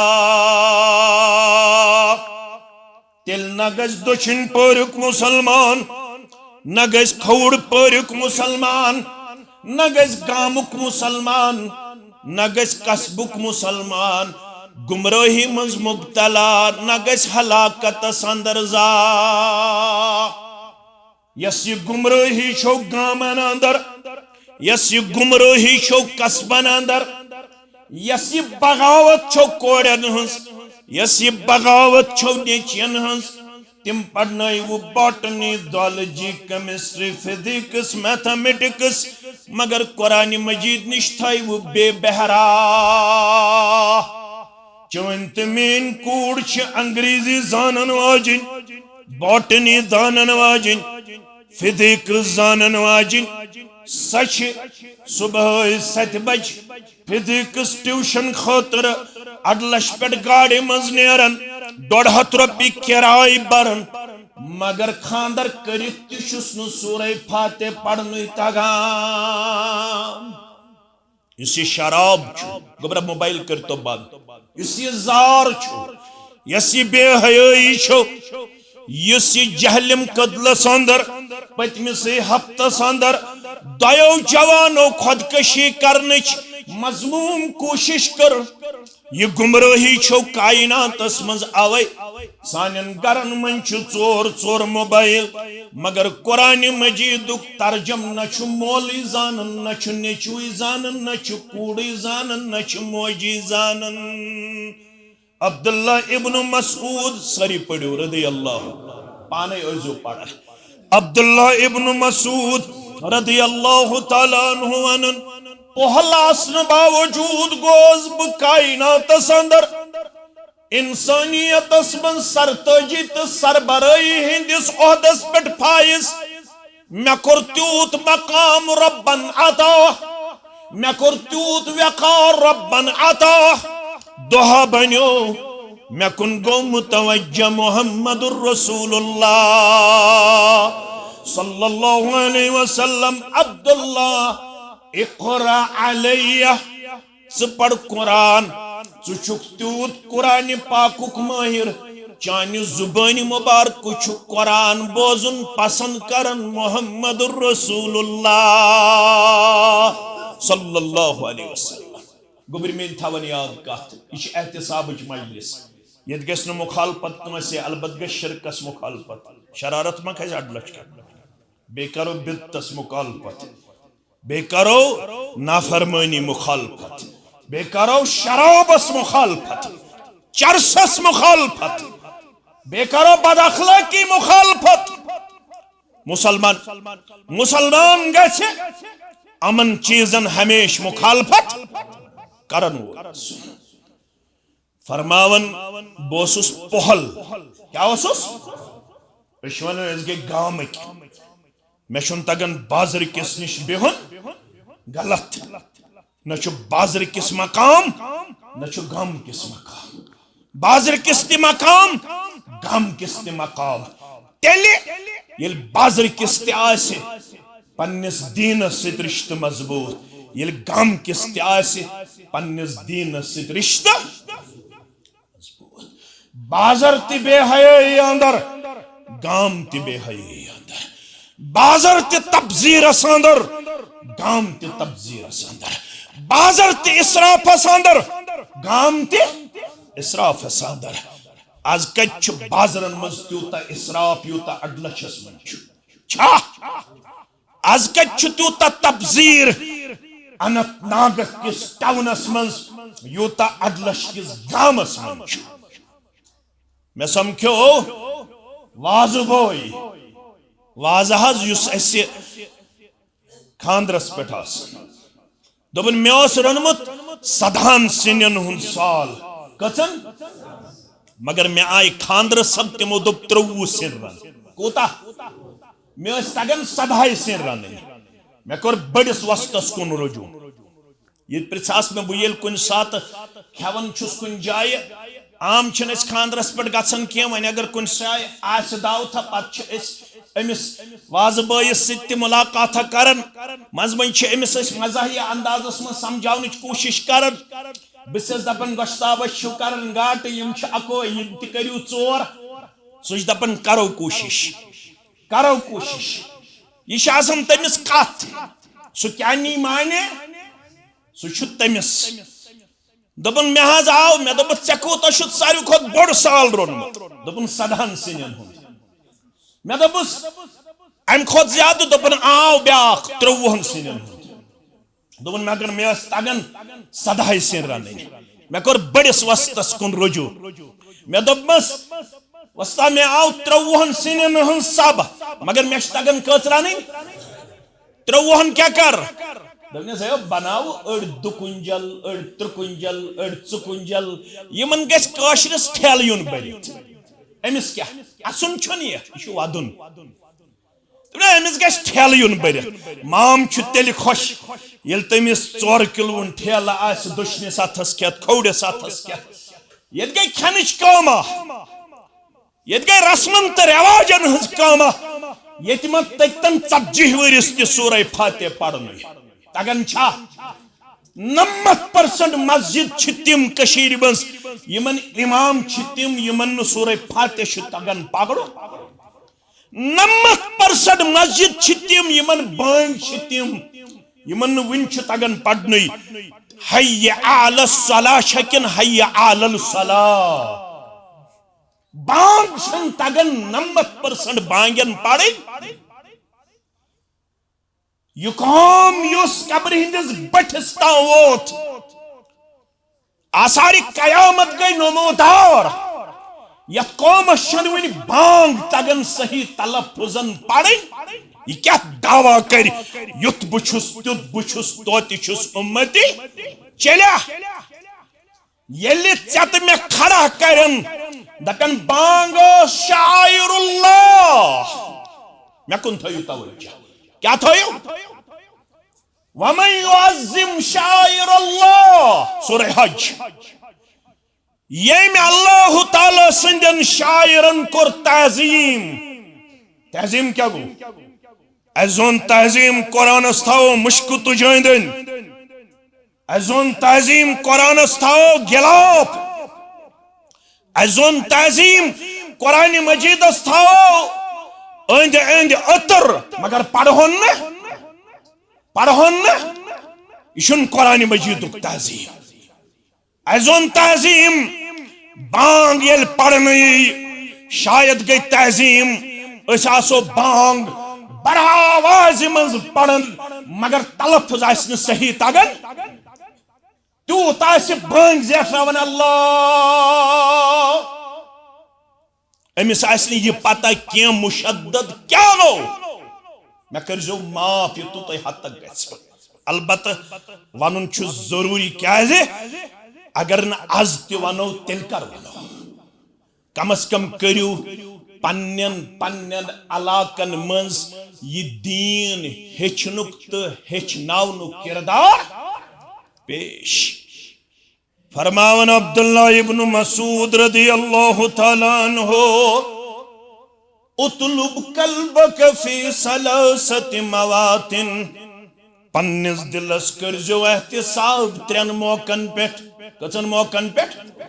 تیٚلہِ نہ گژھِ دٔچھِنۍ پوریُک مُسلمان، نہ گژھِ کھووُر پوریُک مُسلمان، نہ گژھِ گامُک مُسلمان، نہ گژھِ قصبُک مُسلمان گمرٲہی منٛز مُبتلا، نہ گژھِ ہلاکتس اندر زا۔ یۄس یہِ گمرٲہی چھو گامن اندر، یۄس یہِ گمرٲہی چھو قصبن اندر، یۄس یہِ بغاوت چھو کورٮ۪ن ہٕنٛز، یۄس یہِ بغاوت چھو نیچین ہٕنٛز، تِم پرنٲیوٕ botany, zoology, chemistry, physics, mathematics, مگر قرآن مجید نِش تھٲیوٕ بے بہرا۔ چٲنۍ تہٕ میٲنۍ کوٗر چھِ انگریزی زانن واجِنۍ، باٹنی زانن واجِنۍ، فزکس زانن واجِنۍ۔ سۄ چھِ صبحٲے ستہِ بجہِ فزکس ٹیوشن خٲطرٕ اڈلش پٮ۪ٹھ گاڑِ منٛز نیران، ڈۄڈ ہتھ رۄپیہِ کِراے بران، مگر خانٛدر کٔرِتھ تہِ چھُس نہٕ سورہ فاتح پرنُے تگان۔ یُس یہِ شراب چھُ، گوٚبرا موبایل کٔرۍتو بنٛد۔ یُس یہِ زار چھُ، یۄس یہِ بے حیٲیی چھُ، یُس یہِ جہلم کٔدلس اندر پٔتمِسٕے ہفتس اندر دۄیو جوانو خودکشی کرنٕچ مذموم کوٗشش کٔر، یہِ گمرٲہی چھو کائناتس منٛز اوے۔ سانٮ۪ن گرن منٛز چھُ ژور ژور موبایل، مگر قرآن مجیدُک ترجم نہ چھُ مولٕے زانان، نہ چھُ نیٚچوٕے زانان، نہ چھُ کوٗرٕے زانان، نہ چھُ موجی زانان۔ عبداللہ ابن مسعود، سٲری پٔرِو رضی اللہ، پانے ٲسۍزیو پران۔ عبداللہ ابن مسعود رضی اللہ تعالیٰ عنہ ونان، پۄہل آسنہٕ باوجود گوس بہٕ کائناتس اندر انسانیتس منٛز سرتٲجی تہٕ سربرٲہی ہٕنٛدِس عہدس پٮ۪ٹھ فائز۔ مےٚ کوٚر تیوٗت مقام رۄبن عطا، مےٚ کوٚر تیوٗت وقار رۄبن عطا۔ دۄہ بنیو مےٚ کُن گوٚو متوجہ محمد رسول اللہ صلی اللہ علیہ وسلم۔ عبداللہ، اقرا علیہ، ژٕ پَر قرآن، ژٕ چھُکھ تیوٗت قرآن پاکُک مٲہِر، چانہِ زُبٲنۍ مُبارکہٕ چھُ قرآن بوزُن پسند کران محمد رسول اللہ صلی اللہ علیہ وسلم۔ گوٚبرۍ میٲنۍ تھاوان یاد کتھ، یہِ چھِ احتسابٕچ مجلس، ییٚتہِ گژھِ نہٕ مخالفت کٲنٛسہِ، البتہٕ گژھِ شرکس مخالفت، شرارت ما کھسہِ اڈٕ لچھ کرنہٕ۔ بیٚیہِ کرو بدعتس مخالفت، بیٚیہِ کرو نافرمٲنی مخالفت، بیٚیہِ کرو شرابس مخالفت، چرسس مخالفت، بیٚیہِ کرو بد اخلٲقی مخالفت۔ مسلمان، مسلمان گژھِ یِمن چیزن ہمیشہٕ مخالفت کرن وول۔ فرماوان، بہٕ اوسُس پۄہل۔ کیٛاہ اوسُس؟ أسۍ چھِ ونان، أسۍ گٔے گامٕکۍ۔ مےٚ چھُنہٕ تگان بازرٕ کِس نِش بِہُن۔ غلط۔ نہ چھُ بازرٕ کِس مقام، نہ چھُ گامہٕ کِس مقام۔ بازرٕ کِس تہِ مقام، گامہٕ کِس تہِ مقام۔ تیٚلہِ ییٚلہِ بازرٕ کِس تہِ آسہِ پننِس دیٖنس سۭتۍ رِشتہٕ مضبوٗط، ییٚلہِ گامہٕ کِس تہِ آسہِ پننِس دیٖنس سۭتۍ رِشتہٕ مضبوٗط۔ بازر تہِ بے حیٲیی اندر، گام تہِ بے حیٲیی اندر۔ بازر تہِ تبذیرس اندر، گام تہِ تبذیرس اندر۔ بازر تہِ اسرافس اندر، گام تہِ اسرافس اندر۔ از کتہِ چھُ بازرن منٛز تیوٗتاہ اسراف یوٗتاہ اڈلچھس منٛز چھُ؟ چھا؟ از کتہِ چھُ تیوٗتاہ تبذیر اننت ناگ کِس ٹاونس منٛز یوٗتاہ اڈلچھ کِس گامس منٛز چھُ؟ مےٚ سمکھیو وازٕ بوے، وازٕ حظ، یُس اَسہِ خاندرس پٮ۪ٹھ آسان۔ دوٚپُن، مےٚ اوس روٚنمُت سدہن سِنٮ۪ن ہُنٛد سال۔ کٔژن؟ مگر مےٚ آیہِ خاندرس سب، تِمو دوٚپ، ترٛۆوُہ سِنۍ رَن۔ کوٗتاہ؟ مےٚ ٲسۍ تگان سدہے سِنۍ رَنٕنۍ۔ مےٚ کوٚر بٔڑِس وۄستس کُن رجوع۔ یہِ تہِ پرژھاس مےٚ، بہٕ ییٚلہِ کُنہِ ساتہٕ کھٮ۪وان چھُس کُنہِ جایہِ، عام چھِنہٕ أسۍ خاندرس پٮ۪ٹھ گژھان کینٛہہ، وۄنۍ اگر کُنہِ جایہِ آسہِ دعوتھا، پتہٕ چھِ أسۍ أمِس وازٕ بٲیِس سۭتۍ تہِ مُلاقاتھا کران۔ منٛزٕ منٛزٕ چھِ أمِس أسۍ مزاحیہ اندازس منٛز سمجھاونٕچ کوٗشش کران۔ بہٕ چھَس دپان، گۄشتابس چھِو کران گاٹہٕ، یِم چھِ اکوے، یِم تہِ کٔرِو ژور۔ سُہ چھُ دپان، کرو کوٗشش، کرو کوٗشش۔ یہِ چھِ آسان تٔمِس کتھ، سُہ کیٛاہ نی مانہِ، سُہ چھُ تٔمِس۔ دوٚپُن، مےٚ حظ آو، مےٚ دوٚپُس، ژےٚ کوٗتاہ چھُتھ ساروی کھۄتہٕ بوٚڑ سال روٚنمُت؟ دوٚپُن، سدہن سِنٮ۪ن ہُنٛد۔ مےٚ دوٚپُس، اَمہِ کھۄتہٕ زیادٕ؟ دوٚپُن، آو بیٛاکھ، ترٛۆوُہن سِنٮ۪ن ہُنٛد۔ دوٚپُن، مگر مےٚ ٲس تگان سدہے سِنۍ رَنٕنۍ۔ مےٚ کوٚر بٔڑِس وۄستس کُن رجوع۔ مےٚ دوٚپمَس، وۄستا، مےٚ آو ترٛۆوُہن سِنٮ۪ن ہٕنٛز سب، مگر مےٚ چھِ تگان کٔژ رَنٕنۍ؟ ترٛۆوُہن کیٛاہ کر؟ دوٚپنَس، ہے، بناو أڑۍ دُکُنجل، أڑۍ ترٛکُنجل، أڑۍ ژُکُنجل۔ یِمن گژھِ کٲشرِس ٹھیلہٕ یُن بٔرِتھ۔ أمِس کیٛاہ؟ اَسُن چھُنہٕ یہِ، یہِ چھُ وَدُن۔ دوٚپُن، أمِس گژھِ ٹھیلہٕ یُن بٔرِتھ۔ مام چھُ تیٚلہِ خۄش، ییٚلہِ تٔمِس ژور کِلوُن ٹھیلہٕ آسہِ دٔچھنِس اَتھس کٮ۪تھ، کھوورِس اَتھس کٮ۪تھ۔ ییٚتہِ گٔے کھٮ۪نٕچ کٲمہ۔ ییٚتہِ گٔے رسمن تہٕ رٮ۪واجن ہٕنٛز کٲمہ۔ ییٚتہِ ما تٔکۍ تن ژتجی ؤرِس تہِ سورہ فاتح پرنُے۔ تگان چھا؟ نَمَتھ پٔرسنٹ مسجد چھِ تِم کٔشیٖرِ منٛز، یِمن امام چھِ تِم، یِمن نہٕ سورہ فاتح چھُ تگان پرُن۔ نَمَتھ پٔرسنٹ مسجد چھِ تِم، یِمن بٲنگۍ چھِ تِم، یِمن نہٕ وُنہِ چھُ تگان پرنُے۔ حی علی الصلاح چھا کِنہٕ حی علی الصلاح؟ بانگ چھنہٕ تگان نَمَتھ پٔرسنٹ بانگن پرٕنۍ۔ یہِ قوم یُس قبرِ ہٕنٛدِس بٔٹھِس تام ووت، آثارِ قیامت گٔے نمودار۔ یتھ قومس چھنہٕ وُنہِ بانگ تگان صحیح تلفظن پرٕنۍ۔ یہِ کیٛاہ دعویٰ کرِ، یُتھ بہٕ چھُس، تیُتھ بہٕ چھُس، توتہِ چھُس اُمتی۔ چلیا، ییٚلہِ ژےٚ تہٕ مےٚ کھڑا کرن، دپن، بانگ ٲس شعائر اللہ۔ مےٚ کُن تھٲیِو توجہ۔ کیٛاہ تھٲیِو؟ ومن یعظم شعائر اللہ، سورہ حج۔ ییٚمۍ اللہ تعالیٰ سٕنٛدٮ۪ن شاعرن کوٚر تعظیم۔ تعظیم کیٛاہ گوٚو؟ اَسہِ زون تعظیم قرآنس تھاوو مُشکہٕ تُجہِ أنٛدۍ أنٛدۍ۔ اَسہِ زون تعظیم قرآنس تھاوو گِلاف۔ اَسہِ زون تعظیم قرآن مجیدس تھاوو أنٛدۍ أنٛدۍ عطر، مگر پرہون نہٕ، پرہون نہٕ۔ یہِ چھُنہٕ قرآن مجیدُک تعظیم۔ اَسہِ زون تعظیم، بانگ ییٚلہِ پرنہٕ یی، شاید گٔے تعظیم۔ أسۍ آسو بانگ بڑٕ آوازِ منٛز پران، مگر تلفظ آسہِ نہٕ صحیح تگان۔ تیوٗت آسہِ بانگ زیٹھراوان اللہ۔ أمِس آسہِ نہٕ یہِ پتہ کینٛہہ مُشدد کیٛاہ گوٚو۔ مےٚ کٔرۍزیو معاف، یہِ توٚتُے حد تک گژھِ۔ البتہ ونُن چھُ ضروٗری، کیٛازِ اگر نہٕ از تہِ ونو، تیٚلہِ کر ونو؟ کم از کم کٔرِو پننٮ۪ن، پننٮ۪ن علاقن منٛز یہِ دیٖن ہیٚچھنُک تہٕ ہیٚچھناونُک کردار پیش۔ فرماوان عبداللہ ابن مسعود رضی اللہ تعالیٰ عنہ، اطلب قلبک فی ثلاثت مواطن، پننِس دلس کٔرزیو احتساب ترٛٮ۪ن موقعن پٮ۪ٹھ۔ کٔژن موقعن پٮ۪ٹھ؟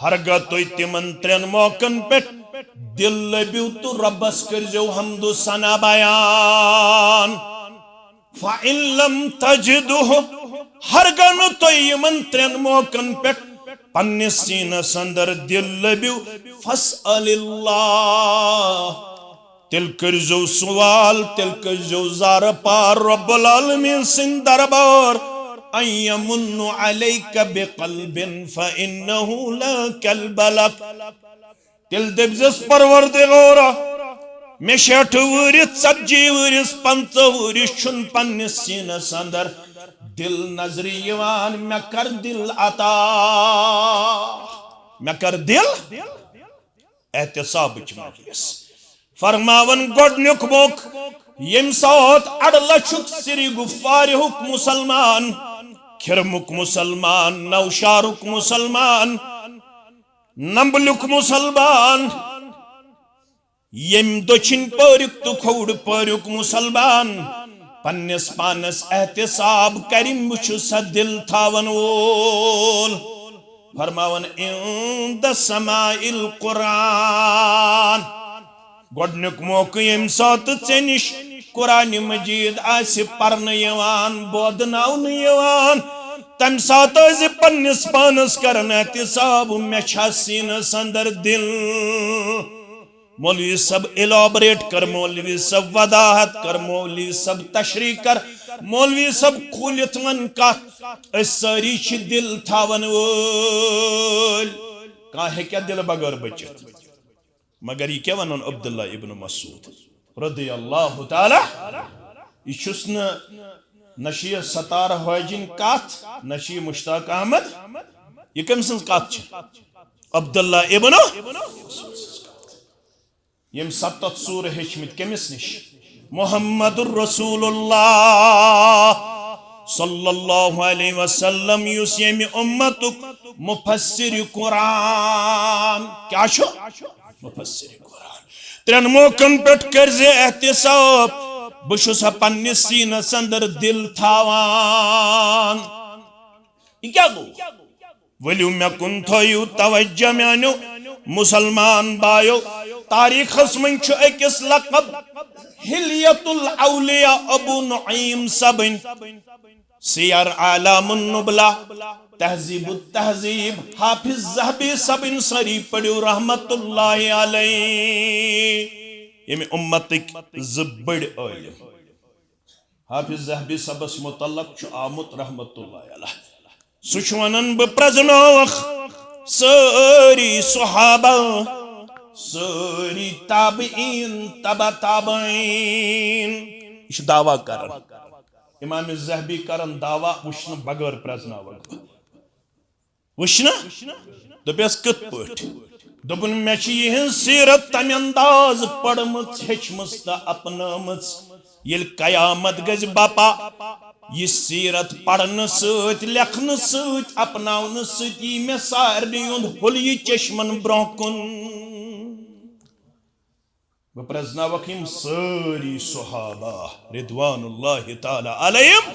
ہرگاہ تُہۍ تِمن ترٛٮ۪ن موقعن پٮ۪ٹھ دِل لٔبِو تہٕ رۄبس کٔرۍزیو حمد و ثنا بیان۔ فَإِن لَمْ تَجِدُهُ، ہرگاہ نہٕ تُہۍ یِمن ترٛٮ۪ن موقعن پٮ۪ٹھ پننِس سیٖنس اندر دِل لٔبِو، فَاسْأَلِ اللَّهَ، تیٚلہِ کٔرۍزیو سوال، تیٚلہِ کٔرۍزیو زارٕ پار رب العالمین سٕنٛدِ دربار، أَن يَمُنَّ عَلَيْكَ بِقَلْبٍ فَإِنَّهُ لَا قَلْبَ لَكَ۔ تیٚلہِ دٔپۍزٮ۪س، پروردگارا، مےٚ شیٹھ وُہرِس، ژتجی وُہرِس، پنٛژاہ وُہرِس چھُنہٕ پننِس سیٖنس اندر دِل نظرِ یِوان، مےٚ کر دِل عطا، مےٚ کر دِل۔ احتسابٕچ مجلس۔ فرماوان گۄڈٕنیُک موقعہٕ، ییٚمہِ ساتہٕ اَڑٕ لَچھُک سری گُفارِہُک مُسلمان، کھِرمُک مُسلمان، نوشارُک مُسلمان، نمبلُک مُسلمان، ییٚمہِ دٔچھِنۍ پٲریُک تہٕ کھووُر پٲریُک مُسلمان پننِس پانس احتساب کرِ، بہٕ چھُس سا دِل تھاون وول۔ فرماوان، عند سماع القرآن۔ گۄڈٕنیُک موقعہٕ ییٚمہِ ساتہٕ ژےٚ نِش قرآنِ مجیٖد آسہِ پرنہٕ یِوان، بوزناونہٕ یِوان، تَمہِ ساتہٕ ٲسۍ زِ پننِس پانس کران احتساب، مےٚ چھا سیٖنس اندر دِل؟ مولوی صٲب elaborate کر، مولوی صٲب وضاحت کر، مولوی صٲب تشریح کر، مولوی صٲب کھوٗلِتھ وَن کتھ۔ أسۍ سٲری چھِ دِل تھاون وٲلۍ۔ کانٛہہ ہیٚکیٛاہ دِلہٕ بغٲر بٔچِتھ؟ مگر یہِ کیٛاہ وَنُن عبداللہ ابن مسعود رضی اللہ تعالیٰ؟ یہِ چھُس نہٕ، نہ چھِ یہِ ستار حٲجِن کتھ، نہ چھِ یہِ مشتاق احمد۔ یہِ کٔمۍ سٕنٛز کتھ چھِ؟ عبداللہ ابن۔ یِم ستتھ سورٕ ہیٚچھمٕتۍ کٔمِس نِش؟ محمد رسول اللہ صلی اللہ علیہ وسلم، یُس ییٚمہِ اُمتُک مفسر قرآن۔ کیٛاہ چھُ؟ مفسر قرآن۔ ترٛٮ۪ن موقعن پٮ۪ٹھ کٔرۍ زِ احتساب، بہٕ چھُس سا پننِس سیٖنس اندر دِل تھاوان۔ یہِ کیٛاہ گوٚو؟ ؤلِو مےٚ کُن تھٲیِو توجہ میٛانیو مُسلمان بایو۔ تاریخس منٛز چھُ أکِس لقب حلیت الاولیاء ابو نعیم صٲبٕنۍ، سیر اعلام النبلہ، تہذیب التہذیب، حافظ ذہبی صٲبٕنۍ، سٲری پٔرِو رحمت اللہ علیہ۔ ییٚمہِ اُمتٕکۍ زٕ بٔڑۍ عٲلم۔ حافظ ذہبی صٲبس متعلق چھُ آمُت رحمت اللہ علیہ۔ سُہ چھُ ونان، بہٕ پرزناوکھ سٲری صحابہ، سٲری تابعین، تبع تابعین۔ یہِ چھُ دعویٰ کران۔ امام ذہبی کران دعویٰ، وٕچھنہٕ بغٲر پرزناوکھ بہٕ۔ وٕچھنہٕ؟ دوٚپیس، کِتھ پٲٹھۍ؟ دوٚپُن، مےٚ چھِ یِہٕنٛز سیرت تَمہِ انداز پٔرمٕژ، ہیٚچھمٕژ تہٕ اپنٲومٕژ، ییٚلہِ قیامت گژھِ بپا، یہِ سیرت پرنہٕ سۭتۍ، لیکھنہٕ سۭتۍ، اپناونہٕ سۭتۍ یی مےٚ سارنٕے ہُنٛد حُلیہِ چشمن برٛونٛہہ کُن۔ بہٕ پرزناوکھ یِم سٲری صحابہ رضوان اللہ تعالیٰ علیہم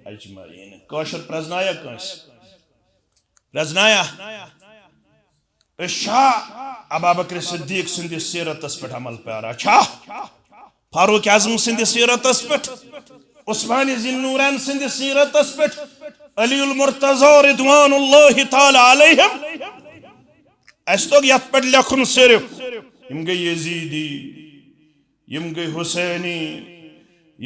اجمعین۔ کٲشُر پرزنایا کٲنٛسہِ؟ پرزنایا؟ أسۍ چھا ابابکر صدیق سٕنٛدِس سیرتس پٮ۪ٹھ عمل پیارا؟ چھا فاروق اعظم سٕنٛدِس سیرتس پٮ۪ٹھ؟ عثمان ذی النورین سٕنٛدِس سیرتس پٮ۪ٹھ؟ علی المرتضی رضوان اللہ تعالیٰ علیہم؟ اَسہِ توٚگ یَتھ پٮ۪ٹھ لیکھُن صرف، یِم گٔے یزیدی، یِم گٔے حسینی،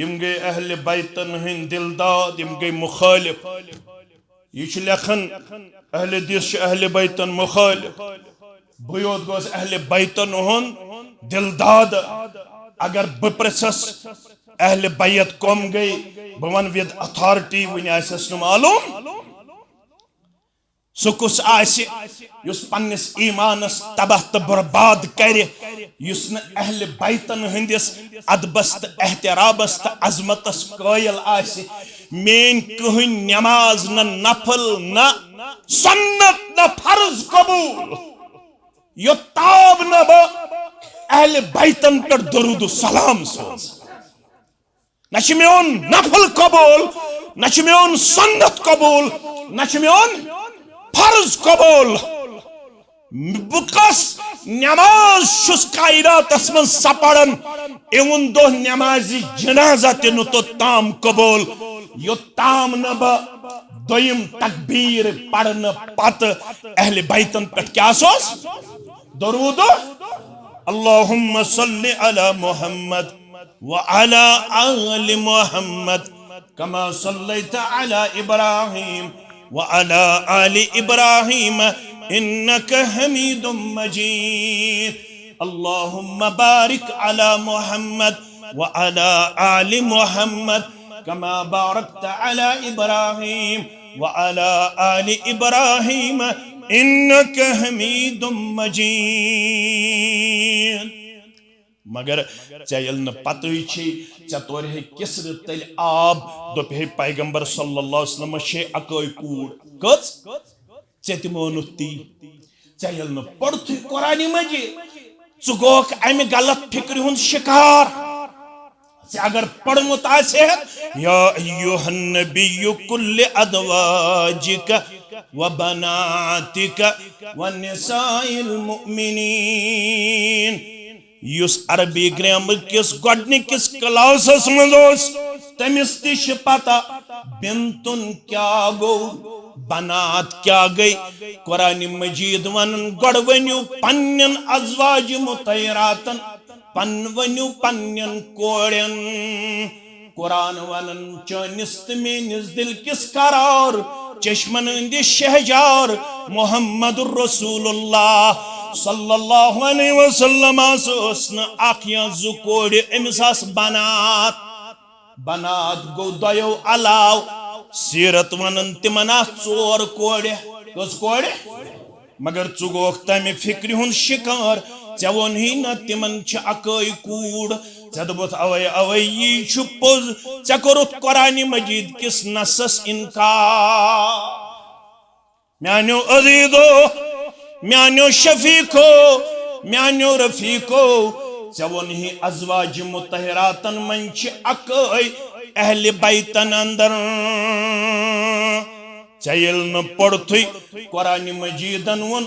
یِم گٔے اہل بیتن ہٕنٛدۍ دِلداد، یِم گٔے مخٲلف۔ یہِ چھُ لیکھان، اہل حدیث چھُ اہل بیتن مخٲلف۔ بہٕ یوت گوس اہل بیتن ہُنٛد دِلداد۔ اگر بہٕ پرژھس، اہل بیت کم گٔے، بہٕ وَنہٕ with authority، وُنہِ آسٮ۪س نہٕ معلوم۔ سُہ کُس آسہِ یُس پننِس ایمانس تباہ تہٕ برباد کرِ، یُس نہٕ اہل بیتن ہٕنٛدِس ادبس تہٕ احترامس تہٕ عظمتس قٲیل آسہِ؟ میٲنۍ کٕہٕنۍ نماز، نہ نفل، نہ سنت، نہ فرض قبول، یوٚتام نہٕ بہٕ اہل بیتن پٮ۪ٹھ درود و سلام سوزٕ۔ نہ چھُ میون نفل قبول، نہ چھُ میون سنت قبول، نہ چھُ میون فرض قبول۔ بہٕ کۄس نماز چھُس کائناتس منٛز سۄ پران، اِوُن دۄہ نمازِ جنازہ تہِ نہٕ توٚتام قبول، یوٚتام نہٕ بہٕ دوٚیِم تکبیٖر پرنہٕ پتہٕ اہلِ بیتن پٮ۪ٹھ کیٛاہ سوز؟ درود۔ اللهم صل على محمد وعلى آل محمد كما صليت على إبراهيم وعلى آل إبراهيم إنك حميد مجيد. اللهم بارك على محمد وعلى آل محمد كما باركت على إبراهيم وعلى آل إبراهيم إنك حميد مجيد. مگر ژےٚ ییٚلہِ نہٕ پتہٕے چھے، ژےٚ تورِ ہے کِسرٕ تٔلۍ آب، دوٚپہِ ہے پیغمبر صلی اللہ علیہ وسلمس چھے اکٲے کوٗر۔ کٔژ؟ ژےٚ تہِ مونُتھ تی۔ ژےٚ ییٚلہِ نہٕ پوٚرتھٕے قرآنِ مجید، ژٕ گوکھ امہِ غلط فکرِ ہُنٛد شکار۔ ژےٚ اگر پوٚرمُت آسہِ ہے، يا أيها النبي قل لأزواجك وبناتك ونساء المؤمنين، یُس عربی گرامر کِس گۄڈٕنِکِس کلاسس منٛز اوس، تٔمِس تہِ چھِ پتہ بنتن کیٛاہ گوٚو، بنات کیٛاہ گٔے۔ قرآنِ مجید ونان، گۄڈٕ ؤنِو پننٮ۪ن ازواج مطہراتن، پن ؤنِو پننٮ۪ن کورٮ۪ن۔ قرآن ونان، چٲنِس تہٕ میٲنِس دِل کِس قرار، چشمن ہٕنٛدِ شہجار محمد رسول اللہ صلی اللہ علیہ وسلمس ٲس نہٕ اکھ یا زٕ کورِ، أمِس آسہٕ بنات۔ بنات گوٚو دۄیو علاوٕ۔ سیرت ونان، تِمن آسہٕ ژور کورِ۔ کٔژ کورِ؟ مگر ژٕ گوکھ تمہِ فکرِ ہُنٛد شکار، ژےٚ ووٚنہٕے نہ تِمن چھِ اکٲے کوٗر۔ ژےٚ دوٚپُتھ، اوے اوے یی چھُ پوٚز، ژےٚ کوٚرُتھ قرآنِ مجید کِس نصس انکار۔ میانیو عزیزو، میانیو شفیقو، میانیو رفیقو، ژےٚ ووٚنہٕے ازواج مطہراتن منٛز چھِ اکٲے اہلِ بیتن اندر۔ ژےٚ ییٚلہِ نہٕ پوٚرتھٕے قرآنِ مجیدن ووٚن،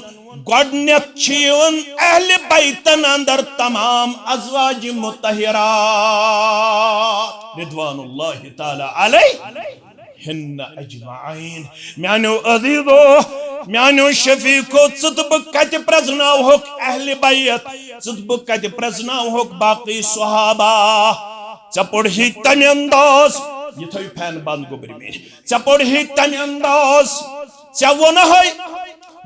گۄڈٕنیتھ چھِ یِوان اہلِ بیتن اندر تمام ازواج مطہرات رضوان اللہ تعالیٰ علیہن اجمعین۔ میانیو عزیزو، میانیو شفیقو، ژٕ تہٕ بہٕ کتہِ پرزناوہوکھ اہلِ بیت، ژٕ تہٕ بہٕ کتہِ پرزناوہوکھ باقی صحابہ؟ ژےٚ پوٚرہٕے تمہِ انداز، یہِ تھٲیِو فین بند گوٚبرِ میٖر۔ ژےٚ پوٚرہٕے تمہِ انداز، ژےٚ ووٚنہَے،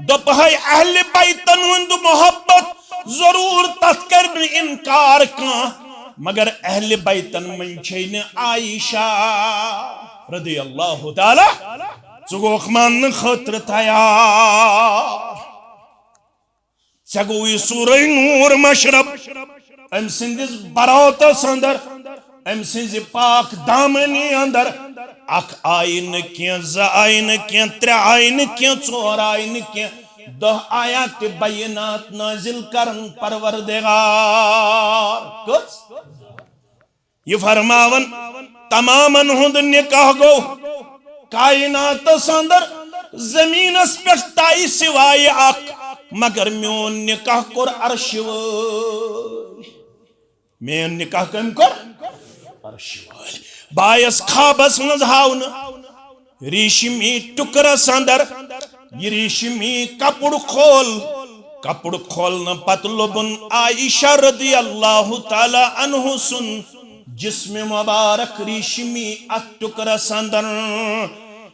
دوٚپہَے اہلِ بیتن ہُنٛد محبت ضروٗر، تتھ کرِ نہٕ انکار کانٛہہ، مگر اہلِ بیتن منٛز چھے نہٕ عائشہ رضی اللہ تعالیٰ، ژٕ گوکھ ماننہٕ خٲطرٕ تیار۔ ژےٚ گوٚوُے سورہ نور مشرب، أمۍ سٕنٛدِس براتس اندر، أمۍ سٕنٛزِ پاک دامنی اندر اکھ آیہِ نہٕ کینٛہہ، زٕ آیہِ نہٕ کینٛہہ، ترٛےٚ آیہِ نہٕ کینٛہہ، ژور آیہِ نہٕ کینٛہہ، دَہ آیاتِ بینات نازل کرن پروردگار۔ کٔژ؟ یہِ فرماون، تمامن ہُنٛد نکاح گوٚو کائناتس اندر زمینس پٮ۪ٹھ تۄہہِ سوائے اکھ، مگر میون نکاح کوٚر عرشہِ وٲلۍ۔ میون نکاح کٔمۍ کوٚر؟ عرشہِ وٲلۍ۔ بایس خوابس منٛز ہاونہٕ ریشمی ٹکرس اندر، یہِ ریشمی کپُر کھول۔ کپُر کھولنہٕ پتہٕ لوٚبُن عائشہ رضی اللہ تعالیٰ عنہ سُنٛد جسم مبارک ریشمی اتھ ٹکرس اندر۔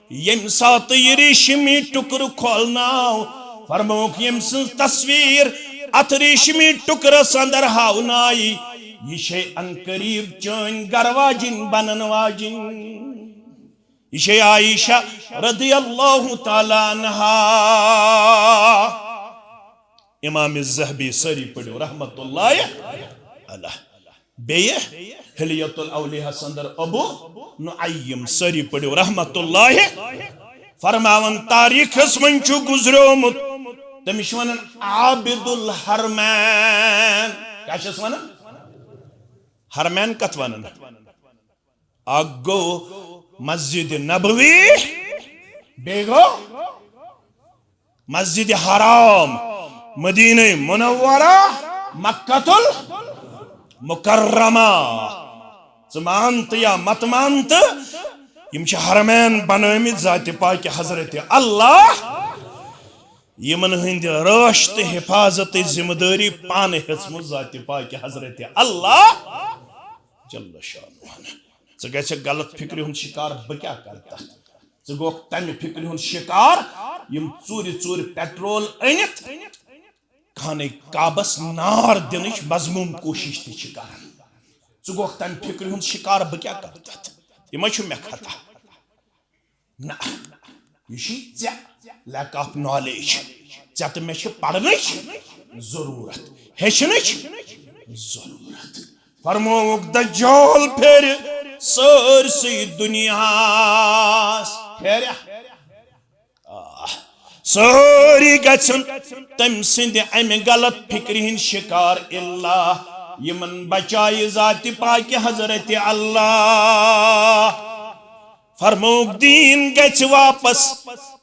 ییٚمہِ ساتہٕ یہِ ریشمی ٹکرٕ کھولنہٕ آو، فرمووُکھ، ییٚمہِ سٕنٛز تصویر اتھ ریشمی ٹکرس اندر ہاونہٕ آیہِ، یہِ چھے عنقریب چٲنۍ گرٕ واجِنۍ بنن واجِنۍ۔ یہِ چھے عائشہ رضی اللہ تعالیٰ عنہا۔ امام الذہبی، سٲری پٔرِو رحمت اللہ علیہ۔ بیٚیہِ حلیۃ الاولیاء ہس اندر ابو نعیم، سٲری پٔرِو رحمت اللہ۔ فرماوان، تاریخس منٛز چھُ گُزریومُت، تٔمِس چھِ ونان عابد الحرمین۔ کیٛاہ چھِس ونان؟ حرمین کتھ ونان؟ اکھ گوٚو مسجد نبوی، بیٚیہِ گوٚو مسجد حرام۔ مدینہ منورہ، مکۃ المکرمہ۔ ژٕ مان تہٕ یا مت مان تہٕ، یِم چھِ حرمین بنٲومٕتۍ ذاتِ پاکِ حضرت اللہ۔ یِمن ہٕنٛدِ رٲچھ تہٕ حفاظتٕچ ذمہٕ دٲری پانہٕ ہیٚژمٕژ ذاتِ پاکِ حضرت اللہ جل شانہ۔ ژٕ گژھکھ غلط فکرِ ہُنٛد شکار، بہٕ کیٛاہ کرٕ تتھ؟ ژٕ گوکھ تمہِ فکرِ ہُنٛد شکار، یِم ژوٗرِ ژوٗرِ پیٹرول أنِتھ خانہ کعبس نار دِنٕچ مذموم کوٗشش تہِ چھِ کران۔ ژٕ گوکھ تمہِ فکرِ ہُنٛد شکار، بہٕ کیٛاہ کرٕ تتھ؟ یہِ ما چھُ مےٚ خطا؟ نہ، یہِ چھُے ژےٚ lack of knowledge۔ ژےٚ تہٕ مےٚ چھِ پرنٕچ ضروٗرت، ہیٚچھنٕچ ضروٗرت۔ فرمووُکھ، دجال پھیرِ سٲرسٕے دُنیاہس۔ پھیریا؟ آ، سٲری گژھن تٔمۍ سٕنٛدِ امہِ غلط فکرِ ہٕنٛدۍ شکار، الا یِمن بچایہِ ذاتِ پاکِ حضرت اللہ۔ فرمووُکھ، دیٖن گژھِ واپس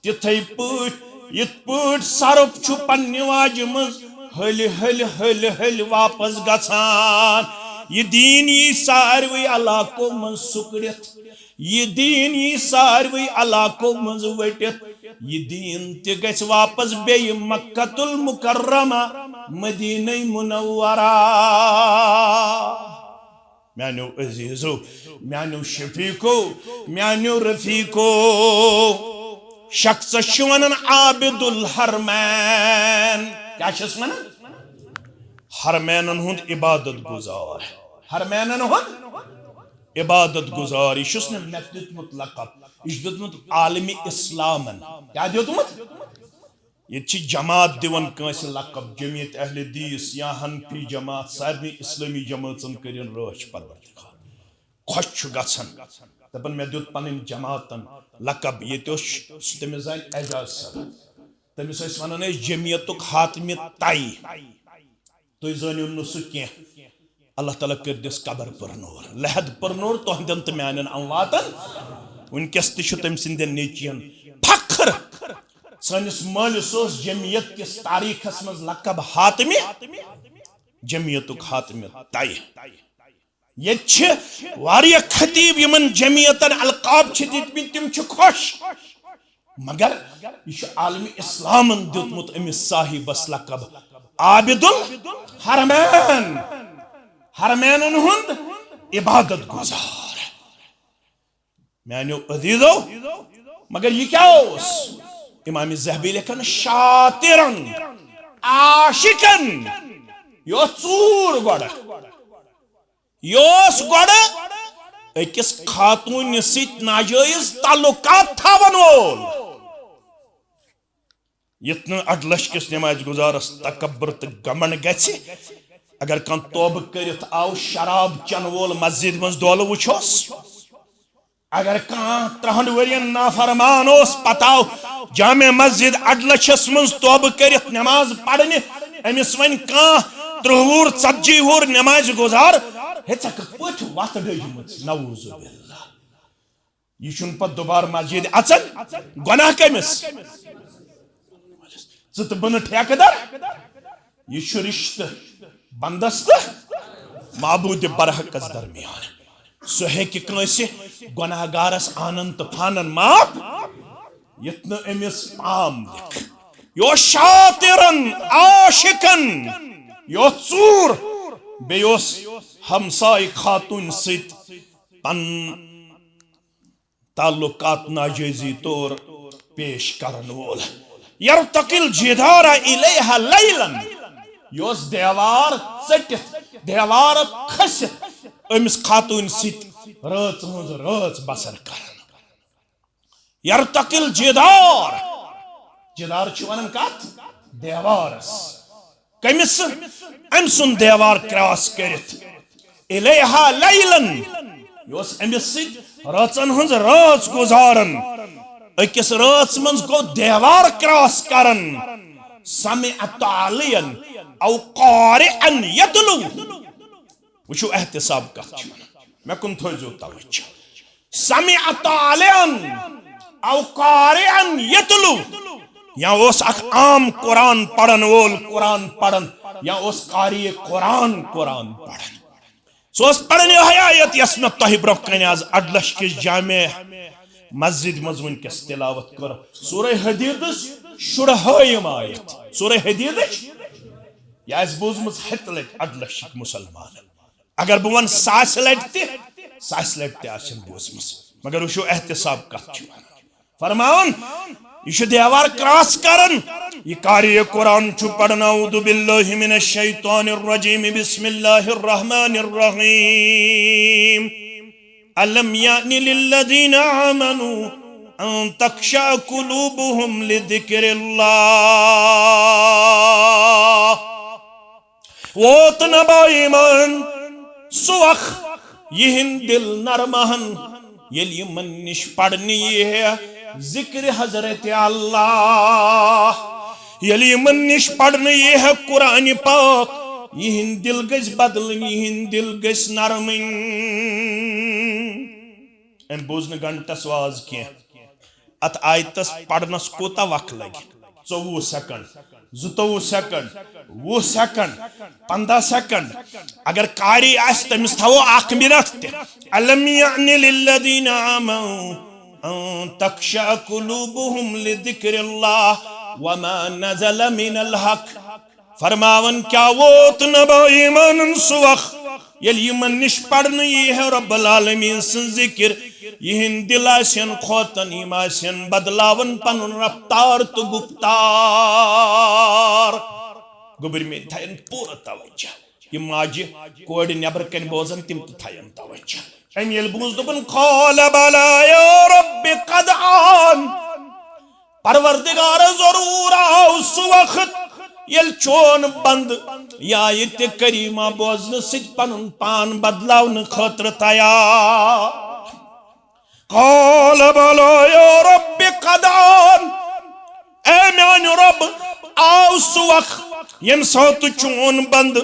تِتھے پٲٹھۍ، یِتھ پٲٹھۍ سرُپھ چھُ پننہِ واجہِ منٛز ہلہِ ہلہِ ہلہِ ہلہِ واپس گژھان۔ یہِ دیٖن یی ساروٕے علاقو منٛز سُکڑِتھ، یہِ دیٖن یی ساروٕے علاقو منٛز ؤٹِتھ۔ یہِ دیٖن تہِ گژھِ واپس بیٚیہِ مکۃ المکرمہ، مدینہ منورہ۔ میانیو عزیزو، میانیو شفیقو، میانیو رفیقو، شخصس چھِ ونان عابد الحرمین۔ کیٛاہ چھِس ونان؟ حرمینن ہُنٛد عبادت گزار۔ حرمینن ہُنٛد عبادت گزار۔ یہِ چھُس نہٕ مےٚ دیُتمُت لقب، یہِ چھُ دیُتمُت عالمِ اسلامن۔ کیٛاہ دیُتمُت؟ ییٚتہِ چھِ جماعت دِوان کٲنٛسہِ لقب، جمعیت اہل حدیث یا حنفی جماعت، سارنٕے اسلٲمی جمٲژن کٔرِن رٲچھ پروردگار۔ خۄش چھُ گژھان، دپان، مےٚ دیُت پنٕنۍ جماعتن لقب۔ ییٚتہِ اوس سُہ، تٔمِس زانہِ اعجاز صٲب، تٔمِس ٲسۍ ونان أسۍ جمعیتُک حاتمہِ طے۔ تُہۍ زٲنِو نہٕ سُہ کینٛہہ۔ اللہ تعالیٰ کٔرۍ دِس قبر پر نور، لحد پر نور تُہنٛدٮ۪ن تہٕ میانٮ۪ن امواتن۔ وٕنکیٚس تہِ چھُ تٔمۍ سٕنٛدٮ۪ن نیچوٮ۪ن فخر۔ سٲنِس مٲلِس اوس جمعیت کِس تاریخس منٛز لقب حاتمِ، جمعیتُک حاتمِ طے۔ ییٚتہِ چھِ واریاہ خطیب، یِمن جمعیتن القاب چھِ دِتمٕتۍ، تِم چھِ خۄش۔ مگر یہِ چھُ عالمِ اسلامن دیُتمُت أمِس صاحبس لقب عابد الحرمین، حرمینن ہُنٛد عبادت گزار۔ میانیو عزیزو، مگر یہِ کیٛاہ اوس؟ امام ذہبی لیکھان، شاطرن، عاشقن، یہِ اوس ژوٗر گۄڈٕ۔ یہِ اوس گۄڈٕ أکِس خاتوٗنہِ سۭتۍ ناجٲیز تعلقات تھاوَن وول۔ یُتھ نہٕ اَڈلَچھ کِس نمازِ گُزارَس تکبر تہٕ گمنڈ گژھِ۔ اگر کانٛہہ توبہٕ کٔرِتھ آو، شراب چٮ۪ن وول مسجد منٛز دولہٕ وٕچھوس، اگر کانٛہہ ترٛہَن ؤرین نافرمان اوس، پتہٕ آو جامع مسجد اڈلچھس منٛز توبہٕ کٔرِتھ نماز پرنہِ، أمِس وۄنۍ کانٛہہ ترٕٛہ وُہُر، ژتجی وُہُر نمازِ گُزار، ہے، ژےٚ کِتھ پٲٹھۍ وتھ ڈٔجمٕژ؟ نعوذ باللہ۔ یہِ چھُنہٕ پتہٕ دُبارٕ مسجد اژان۔ گۄناہ کٔمِس؟ ژٕ تہٕ بہٕ نہٕ ٹھیکہٕ در۔ یہِ چھُ رشتہٕ بندس تہٕ معبود برحقس درمیان۔ سُہ ہیٚکہِ کٲنٛسہِ گۄناہ گارس آنن تہٕ پھانن معاف، یتھ نہٕ أمِس پام لیکھ۔ یہِ اوس شاطرن عاشقن، یہِ اوس ژوٗر، بیٚیہِ اوس ہمسایہِ خاتوٗنۍ سۭتۍ پن تعلقات ناجٲیزی طور پیش کرن وول۔ یرتقی الجدار الیہا لیلا، یہِ اوس دیوار ژٔٹِتھ، دیوار کھٔسِتھ أمِس خاتوٗنۍ سۭتۍ رٲژ ہٕنٛز رٲژ بسر کران۔ یرتقی الجدار، جدار چھِ ونان کتھ؟ دیوارس۔ کٔمِس؟ أمۍ سُنٛد دیوار کراس کٔرِتھ۔ الیہا لیلن، یہِ اوس أمِس سۭتۍ رٲژن ہٕنٛز رٲژ گُزاران۔ أکِس رٲژ منٛز گوٚو دیوار کراس کران۔ سمع طالعا او قارئا یتلو۔ وٕچھِو احتساب کتھ چھِ ونان، مےٚ کُن تھٲیزیو توجہ۔ سمع طالعا او قارئا یتلو۔ یا اوس اکھ عام قرآن پرن وول قرآن پرن، یا اوس قاری قرآن قرآن پرن۔ سُہ اوس پران یِہوٚے آیت یۄس مےٚ تۄہہِ برونٛہہ کنہِ از اڈلش کِس جامع مسجد منٛز وٕنکیٚس تلاوت کٔر۔ سورہ حدیدٕچ شُرہٲیِم آیت۔ سورہ حدیدٕچ، یہِ آسہِ بوٗزمٕژ ہتہِ لٹہِ اڈلشِک مسلمانن۔ اگر بہٕ ونہٕ ساسہِ لٹہِ تہِ، ساسہِ لٹہِ تہِ آسن بوٗزمٕژ۔ مگر وٕچھِو احتساب کتھ چھُ ونان۔ فرماوان، یہِ چھُ دیوار کراس کران۔ یہِ قاری قرآن چھُ پران، اعوذ باللہ من الشیطان الرجیم، بسم اللہ الرحمن الرحیم۔ الم یأن للذین آمنوا ان تخشع قلوبهم لذکر اللہ۔ ووت نہ با ایمان سُہ وق، یِہِنٛدۍ دِل نرمہن، ییٚلہِ یِمن نِش پرنہٕ یی ہے ذکر حضرت اللہ، ییٚلہِ یِمن نِش پرنہٕ یی ہے قرآن پاک، یِہِنٛدۍ دِل گٔژھۍ بدلٕنۍ، یِہِنٛدۍ دِل گٔژھۍ نرمٕنۍ۔ أمۍ بوٗز نہٕ گھنٹس واز کینٛہہ۔ اتھ آیتس پرنس کوٗتاہ وق لگہِ؟ ژوٚوُہ سیکنڈ، زٕتووُہ سیکنڈ، وُہ سیکنڈ، پنٛداہ سیکنڈ۔ اگر قاری آسہِ، تٔمِس تھاوو اکھ منٹ تہِ۔ الم یأن للذین آمنوا ان تخشع قلوبهم لذکر اللہ وما نزل من الحق۔ فرماوان، کیا ووت نہ با ایمانن سُہ وق، ییٚلہِ یِمن نِش پرنہٕ یی ہے رب العالمین سٕنٛز ذکر، یِہِنٛدۍ دِل آسن کھوژان، یِم آسن بدلاوان پنُن رفتار تہٕ گُفتار۔ گوٚبرۍ میٲنۍ تھاین پوٗرٕ توجہ۔ یِم ماجہِ کورِ نٮ۪برٕ کنہِ بوزن، تِم تہِ تھاین توجہ۔ أمۍ ییٚلہِ بوٗز، دوٚپُن، قال بلی یا رب قد آن۔ پروردگار، ضرور آو سُہ وقت، ییٚلہِ چون بندٕ یہِ آیت کریمہ بوزنہٕ سۭتۍ پنُن پان بدلاونہٕ خٲطرٕ تیار۔ قال بلی یا رب قد آن۔ اے میانہِ رب، آو سُہ وقت، ییٚمہِ ساتہٕ چون بندٕ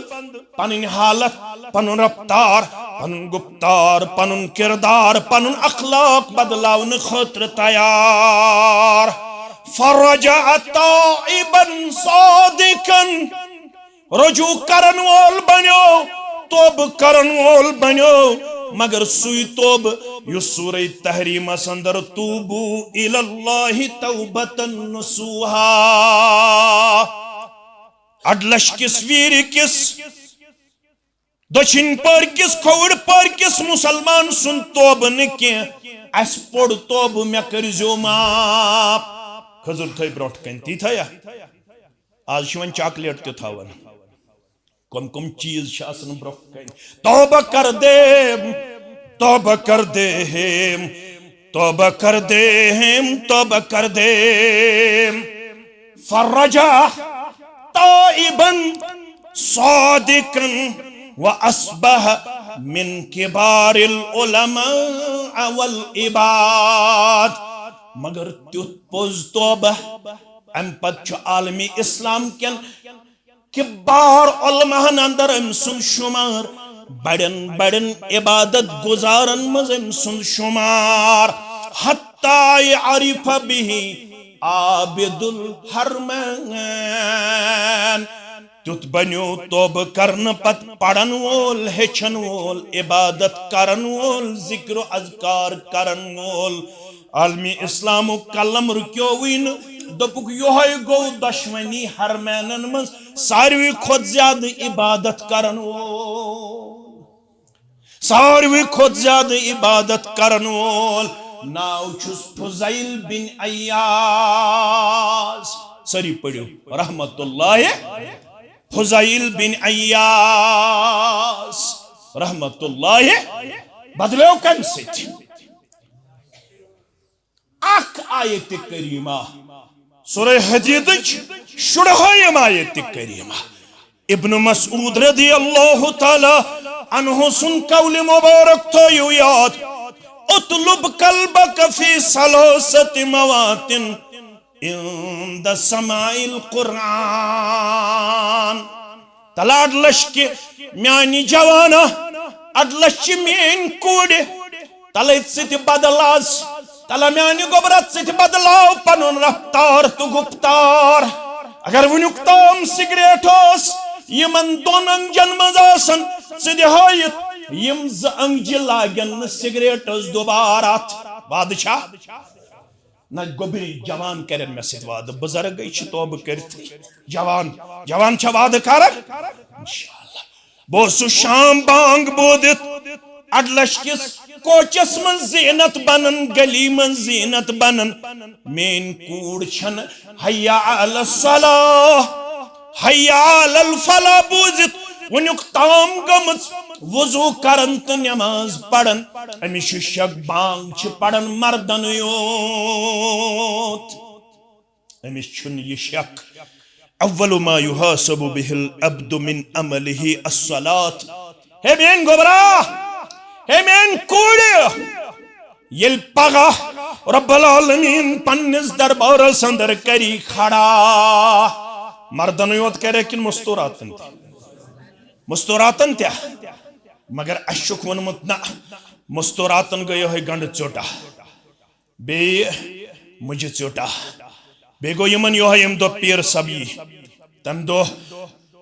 پنٕنۍ حالت، پنُن رفتار، پنُن گفتار، پنُن کردار، پنُن اخلاق بدلاونہٕ خٲطرٕ تیار۔ فرجع تائبا صادقا۔ رجوع کرن وول بنیو، توبہٕ کرن وول بنیو، مگر سُے توبہٕ یُس سورہ تحریمس اندر توبوا الی اللہ توبة نصوحا۔ اڈلش کِس ویٖرِ کِس دٔچھِنۍ پٔرۍ کِس، کھووُر پٔرۍ کِس مُسلمان سُنٛد توبہٕ نہٕ کینٛہہ۔ اَسہِ پوٚر توبہٕ، مےٚ کٔرۍزیو معاف۔ کھٔزٕر تھٲے برٛونٛٹھ کَنہِ، تی تھٲیا؟ آز چھِ وۄنۍ چاکلیٹ تہِ تھاوان۔ کم کم چیٖز چھِ آسان برٛونٛہہ کَنہِ۔ توبہ کر دے، توبہ کر دے، توبہ کر دے، توبہ کر دے۔ فرجع تائبا صادقا واصبح من کبار العلماء والعباد۔ مگر تیُتھ پوٚز توبہ، امہِ پتہٕ چھُ عالمِ اسلام کٮ۪ن کبار علماہن اندر أمۍ سُنٛد شمار، بڑٮ۪ن بڑٮ۪ن عبادت گزارن منٛز أمۍ سُنٛد شمار۔ حتی عرف به عابد الحرمین۔ تیُتھ بنیو توبہٕ کرنہٕ پتہٕ پرن وول، ہیٚچھن وول، عبادت کرن وول، ذکر و اذکار کرن وول۔ عالمِ اسلامُک قلم رُکیووٕے نہٕ، دوٚپُکھ، یِہوٚے گوٚو دۄشوٕنی حرمینن منٛز ساروی کھۄتہٕ زیادٕ عبادت کرن وول۔ ساروی کھۄتہٕ زیادٕ عبادت کرن وول ناو چھُس فضیل بن عیاض۔ سٲری پٔرِو، رحمت اللہ، فضیل بن عیاض، رحمت اللہ۔ بدلیو کمہِ سۭتۍ؟ اکھ آیت کریمہ، سورہ حدیدٕچ شُرہٲیِم آیت کریمہ۔ ابن مسعود رضی اللہ تعالی عنہ سُنٛد قول مبارک تھٲیِو یاد، اطلب قلبک فی ثلاثة مواطن عند سماع القرآن۔ تلہ اڈلشکہِ میانہِ جوانا، اڈلشچہِ میٲنۍ کورِ، تلہ أتھۍ سۭتۍ بدل آز۔ تلہ میانہِ گوٚبرا، ژٕ تہِ بدلاو پنُن رفتار تہٕ گُفتار۔ اگر وٕنیُک تام سگریٹ اوس یِمن دۄن انجن منٛز آسان، ژٕ دِ ہٲیِتھ یِم زٕ انجہِ لاگن نہٕ سگریٹس دوبارٕ اتھ۔ وعدٕ چھا؟ نہ گوٚبرِ جوان کرن مےٚ سۭتۍ وعدٕ، بُزرگٕے چھِ توبہٕ کٔرتھٕے۔ جوان، جوان چھا وعدٕ کران؟ انشاءاللہ۔ بہٕ اوسُس شام بانگ بوٗزِتھ اڈلش کِس کوچس منٛز زینت بنان، گلی منٛز زینت بنان۔ میٲنۍ کوٗر چھنہٕ حیا علی الصلاح، حیا علی الفلاح بوٗزِتھ وُنیُک تام گٔمٕژ وضو کران تہٕ نماز پران۔ أمِس چھُ شک بانگ چھِ پران مردن یوت۔ أمِس چھُنہٕ یہِ شک۔ اول ما یحاسب به العبد من عمله الصلاة۔ ہے میٲنۍ گوٚبرا، ہے میٲنۍ کوٗرِ، ییٚلہِ پگاہ رب العالمین پننِس دربارس اندر کری کھڑا، مردن یوت کرِ کِنہٕ مستوراتن تہِ؟ مستوراتن تہِ۔ مگر اسہِ چھُکھ ووٚنمُت نہ، مستوراتن گٔے یِہوٚے گنڈٕ ژیوٚٹا۔ بیٚیہِ مُجہِ ژیوٚٹا۔ بیٚیہِ گوٚو یِمن یِہوٚے، ییٚمہِ دۄہ پیٖر صٲب یی، تَمہِ دۄہ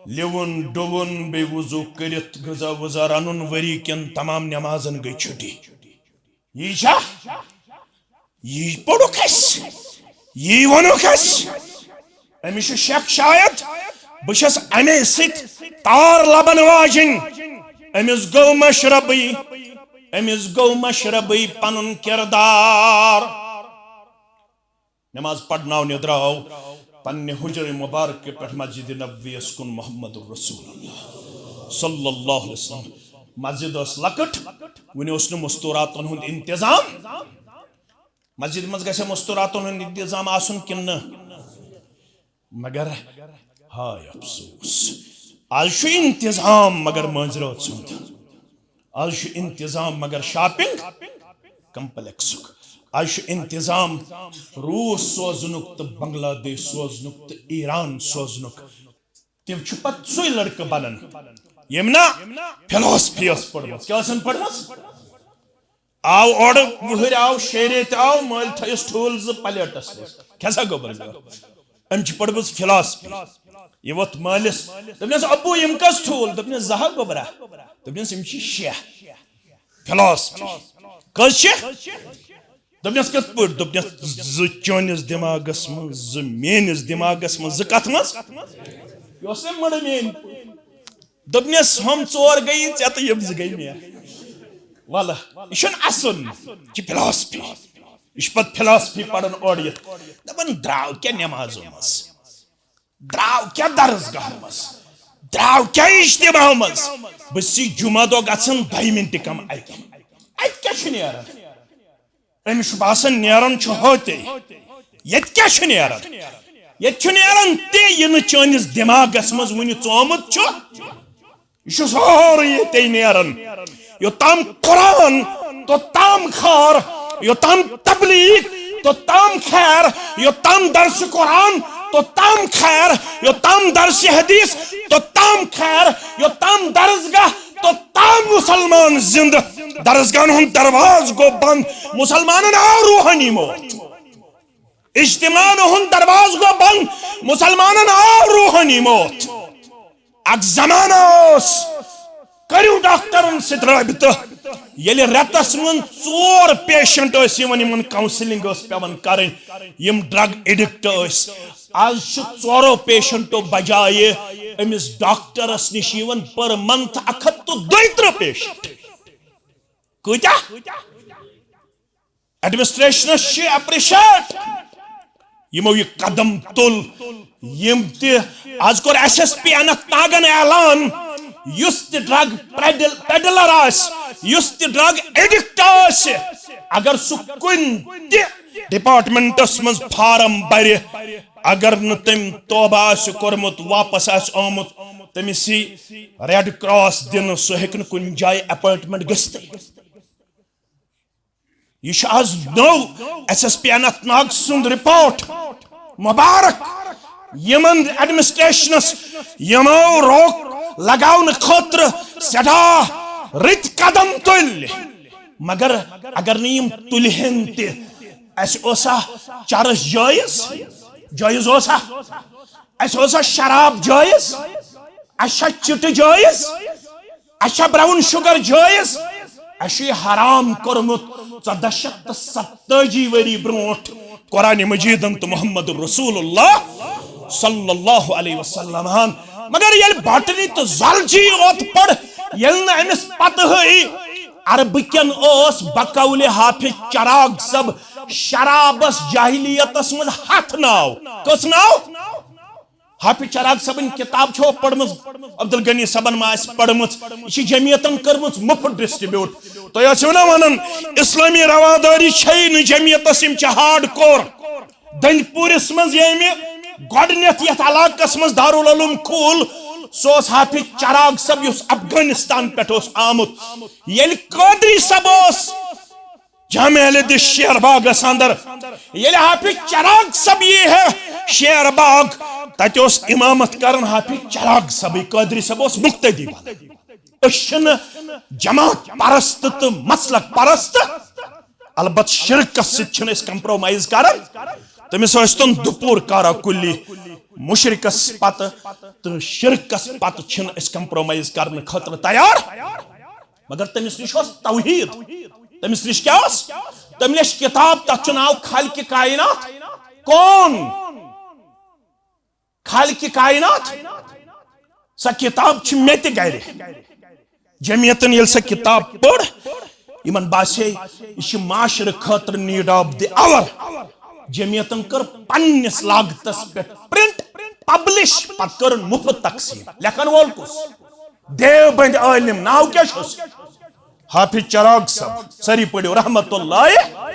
لیوُن ڈوُن، بیٚیہِ وضو کٔرِتھ غذا وذا رَنُن، ؤری کٮ۪ن تمام نٮ۪مازن گٔے چھُٹی۔ یی چھا؟ یی پوٚرُکھ اَسہِ؟ یی ووٚنُکھ اَسہِ؟ أمِس چھُ شک شاید بہٕ چھَس اَمے سۭتۍ تار لبن واجِنۍ۔ أمِس گوٚو مشربٕے، أمِس گوٚو مشربٕے پنُن کردار۔ نماز پرناونہِ درٛاو پننہِ حجرِ مبارکہِ پٮ۪ٹھ مسجد نبویَس کُن محمد رسول اللہ صلی اللہ علیہ وسلم۔ مسجد ٲس لۄکٕٹ، وُنہِ اوس نہٕ مستوراتن ہُنٛد انتظام۔ مسجد منٛز گژھِ مستوراتن ہُنٛد انتظام آسُن کِنہٕ نہٕ؟ مگر ہاے افسوس، آز چھُ انتظام مگر مٲنٛزِ رٲژ ہُنٛد۔ آز چھُ انتظام مگر شاپنگ کمپلیکسُک۔ آز چھُ انتظام روٗس سوزنُک تہٕ بنگلہ دیش سوزنُک تہٕ ایران سوزنُک۔ تِم چھِ پتہٕ سُے لڑکہٕ بنان ییٚمۍ نہ فلاسفی ٲس پٔرمٕژ۔ کیٛاہ ٲسن پٔرمٕژ؟ آو اورٕ وُہٕرۍ، آو شیرے تہٕ آو، مٲلۍ تھٲیِس ٹھوٗل زٕ پلیٹس منٛز۔ کھےٚ سا گوٚبر زٕ۔ أمۍ چھِ پٔرمٕژ فلاسفی۔ یہِ ووٚتھ مٲلِس، دوٚپنَس، "ابو، یِم کٔژ ٹھوٗل؟" دوٚپنَس، "زٕ ہا گوٚبرا۔" دوٚپنَس، "یِم چھِ شےٚ۔" فلاسفی۔ کٔژ چھِ؟ دوٚپنَس، "کِتھ پٲٹھۍ؟" دوٚپنَس، "زٕ چٲنِس دٮ۪ماغَس منٛز، زٕ میٛٲنِس دٮ۪ماغَس منٛز، زٕ کَتھ منٛز؟" یہِ اوس نہ مٕڑٕ میٛٲنۍ۔ دوٚپنَس، "ہُم ژور گٔیی ژےٚ تہٕ یِم زٕ گٔے مےٚ۔" وَلہٕ، یہِ چھُنہٕ اَسُن، یہِ چھِ فلاسفی۔ یہِ چھُ پَتہٕ فلاسفی پَران اورٕ یِتھ۔ دَپان، درٛاو کیٛاہ نٮ۪مازو منٛز؟ درٛاو کیٛاہ درسگاہ منٛز؟ درٛاو کیٛاہ اجتماع منٛز؟ بہٕ چھُس جمعہ دۄہ گژھان دۄیہِ مِنٹہِ کم اَتہِ۔ اَتہِ کیٛاہ چھُ نیران؟ أمِس چھُ باسان، نیران چھُ ہوتے۔ ییٚتہِ کیٛاہ چھُ نیران؟ ییٚتہِ چھُ نیران تہِ، یہِ نہٕ چٲنِس دٮ۪ماغس منٛز وُنہِ ژومُت چھُ۔ یہِ چھُ سورُے ییٚتے نیران۔ یوٚتام قرآن، توٚتام خیر، یوٚتام تبلیغ، توٚتام خیر، یوٚتام درس قرآن، توٚتام خیر، یوٚتام درس حدیث، توٚتام خیر، یوٚتام درسگاہ، توٚتام مسلمان زندٕ۔ درسگاہن ہُنٛد دروازٕ گوٚو بنٛد، مسلمانن آو روحٲنی موت۔ اجتماعن ہُنٛد دروازٕ گوٚو بنٛد، مسلمانن آو روحٲنی موت۔ اکھ زمانہٕ اوس، کٔرِو ڈاکٹرن سۭتۍ رٲبطہٕ۔ ییٚلہِ رٮ۪تس منٛز ژور پیشنٹ ٲسۍ یِوان، یِمن کاونسلنگ ٲس پٮ۪وان کرٕنۍ، یِم ڈرگ ایڈکٹ ٲسۍ۔ آز چھِ ژورو پیشنٹو بجایہِ أمِس ڈاکٹرس نِش یِوان پر منتھ اکھ ہتھ تہٕ دۄیہِ ترٕٛہ پیشنٹ۔ کۭتیاہ؟ ایڈمنسٹریشنس چھِ اپریشیٹ یِمو یہِ قدم تُل، یِم تہِ آز کوٚر ایس ایس پی اننت ناگن اعلان، یُس تہِ ڈرگ پیڈل-، پیڈلر آسہِ، یُس تہِ ڈرگ ایڈکٹ آسہِ، اگر سُہ کُنہِ تہِ ڈپارٹمنٹس منٛز فارم بھرِ، اگر نہٕ تٔمۍ توبہ آسہِ کوٚرمُت، واپس آسہِ آمُت، تٔمِس یی ریڈ کراس دِنہٕ، سُہ ہیٚکہِ نہٕ کُنہِ جایہِ اپوینٹمنٹ گٔژھتھٕے۔ یہِ چھُ آز نوٚو S S P Anant Nag سُنٛد رپورٹ۔ مبارک یِمن ایڈمنسٹریشنس، یِمو روک لگاونہٕ خٲطرٕ سٮ۪ٹھاہ رٕتۍ قدم تُلۍ، مگر اگر نہٕ یِم تُلہِ ہن تہِ، اسہِ اوسا چرس جٲیز؟ جٲیز اوسا؟ اسہِ اوسا شراب جٲیز؟ اسہِ چھا چٹہٕ جٲیز؟ اسہِ چھا براؤن شوگر جٲیز؟ اسہِ چھُ یہِ حرام کوٚرمُت ژۄدہ شیٚتھ تہٕ ستٲجی ؤری برونٹھ قرآن مجیدن تہٕ محمد رسول اللہ صلی اللہ علیہ وسلم ہن۔ مگر ییٚلہِ باٹنی تہٕ زالجی یوت پٔر، ییٚلہِ نہٕ أمِس پتہٕ ہٕے عربہٕ کٮ۪ن اوس بقول حافظ چراغ صٲب شرابس جاہلیتس منٛز ہتھ ناو۔ کٔژ ناو؟ حافظ چراغ صٲبن کتاب چھو پٔرمٕژ؟ عبدالغنی صٲبن ما آسہِ پٔرمٕژ؟ یہِ چھِ جمعیتن کٔرمٕژ مفت ڈسٹریبیوٹ۔ تُہۍ ٲسِو نا ونان اسلامی رواداری چھے نہٕ جمعیتس، یِم چھِ ہارڈ کور۔ دنٛدپوٗرِس منٛز ییٚمہِ گۄڈٕنیتھ یتھ علاقس منٛز دارالعلوم کھوٗل، سُہ اوس حافظ چراغ صٲب یُس افغانستان پٮ۪ٹھ اوس آمُت۔ ییٚلہِ قٲدری صٲب اوس جامع اہل حدیث شیر باغس اندر، ییٚلہِ حافظ چراغ صٲب یی ہے شیر باغ، تتہِ اوس امامت کران حافظ چراغ صٲبٕے، قٲدری صٲب اوس مقتدی بنان۔ أسۍ چھِنہٕ جماعت پرست تہٕ مسلک پرست، البتہ شرکس سۭتۍ چھِنہٕ أسۍ کمپرومائز کران۔ تٔمِس ٲسۍ تن دُپور کارا کُلی، مشرکس پتہٕ تہٕ شرکس پتہٕ چھِنہٕ أسۍ کمپرومائز کرنہٕ خٲطرٕ تیار۔ مگر تٔمِس نِش اوس توحید۔ تٔمِس نِش کیٛاہ اوس؟ تٔمۍ لیٚچھ کِتاب، تَتھ چھُ ناو خالق کائنات۔ کون؟ خالق کائنات۔ سۄ کِتاب چھِ مےٚ تہِ گرِ۔ جمعیتن ییٚلہِ سۄ کِتاب پٔر، یِمن باسے یہِ چھِ معاشرٕ خٲطرٕ need of the hour۔ جمعیتن کٔر پننِس لاگتس پٮ۪ٹھ پرنٹ، پبلش، پتہٕ کٔرٕن مُفت تقسیٖم۔ لیکھن وول کُس؟ دیوبند عٲلم۔ ناو کیٛاہ چھُس؟ حافظ چراغ صٲب۔ سٲری پٔرِو رحمت اللہ علیہ۔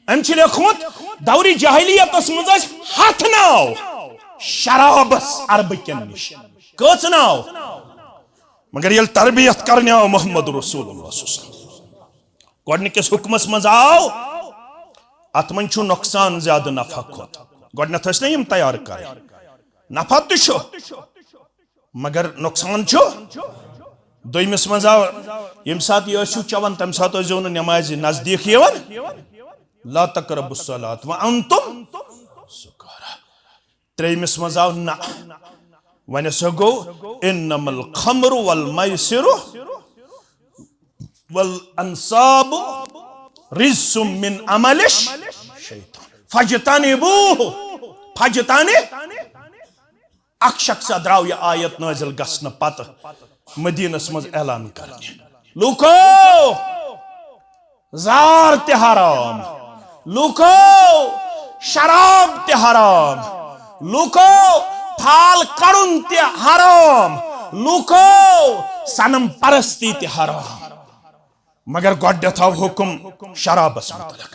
أمۍ چھُ لیوٚکھمُت، دورِ جاہلیتس منٛز ٲسۍ ہتھ ناو شرابس عربہٕ کٮ۪ن نِش۔ کٔژ ناو؟ مگر ییٚلہِ تربیت کرنہِ آو محمد رسول اللہ صلی اللہ علیہ وسلم، گۄڈٕنِکِس حُکمس منٛز آو، اتھ منٛز چھُ نۄقصان زیادٕ نفع کھۄتہٕ۔ گۄڈٕنٮ۪تھ ٲسۍ نہ یِم تیار کرٕنۍ، نفع تہِ چھُ، مگر نۄقصان چھُ۔ دوٚیمِس منٛز آو، ییٚمہِ ساتہٕ یہِ ٲسِو چٮ۪وان، تَمہِ ساتہٕ ٲسۍزیو نہٕ نٮ۪مازِ نزدیٖک یِوان۔ لا تقربوا الصلاة وانتم سکارى۔ ترٛیٚیمِس منٛز آو نہ۔ وۄنۍ ہسا گوٚو، انما الخمر والمیسر والانصاب رجس من عمل الشیطان فاجتنبوه۔ فاجتنب۔ اکھ شخص درٛاو یہِ آیت نٲزِل گژھنہٕ پتہٕ مدیٖنس منٛز اعلان کرنہِ، لوٗکو، زار تہِ حرام، لوٗکو، شراب تہِ حرام، لوٗکو، پھال کڑُن تہِ حرام، لوٗکو، صنم پرستی تہِ حرام۔ مگر گۄڈٕنٮ۪تھ آو حُکم شرابس مُتعلق۔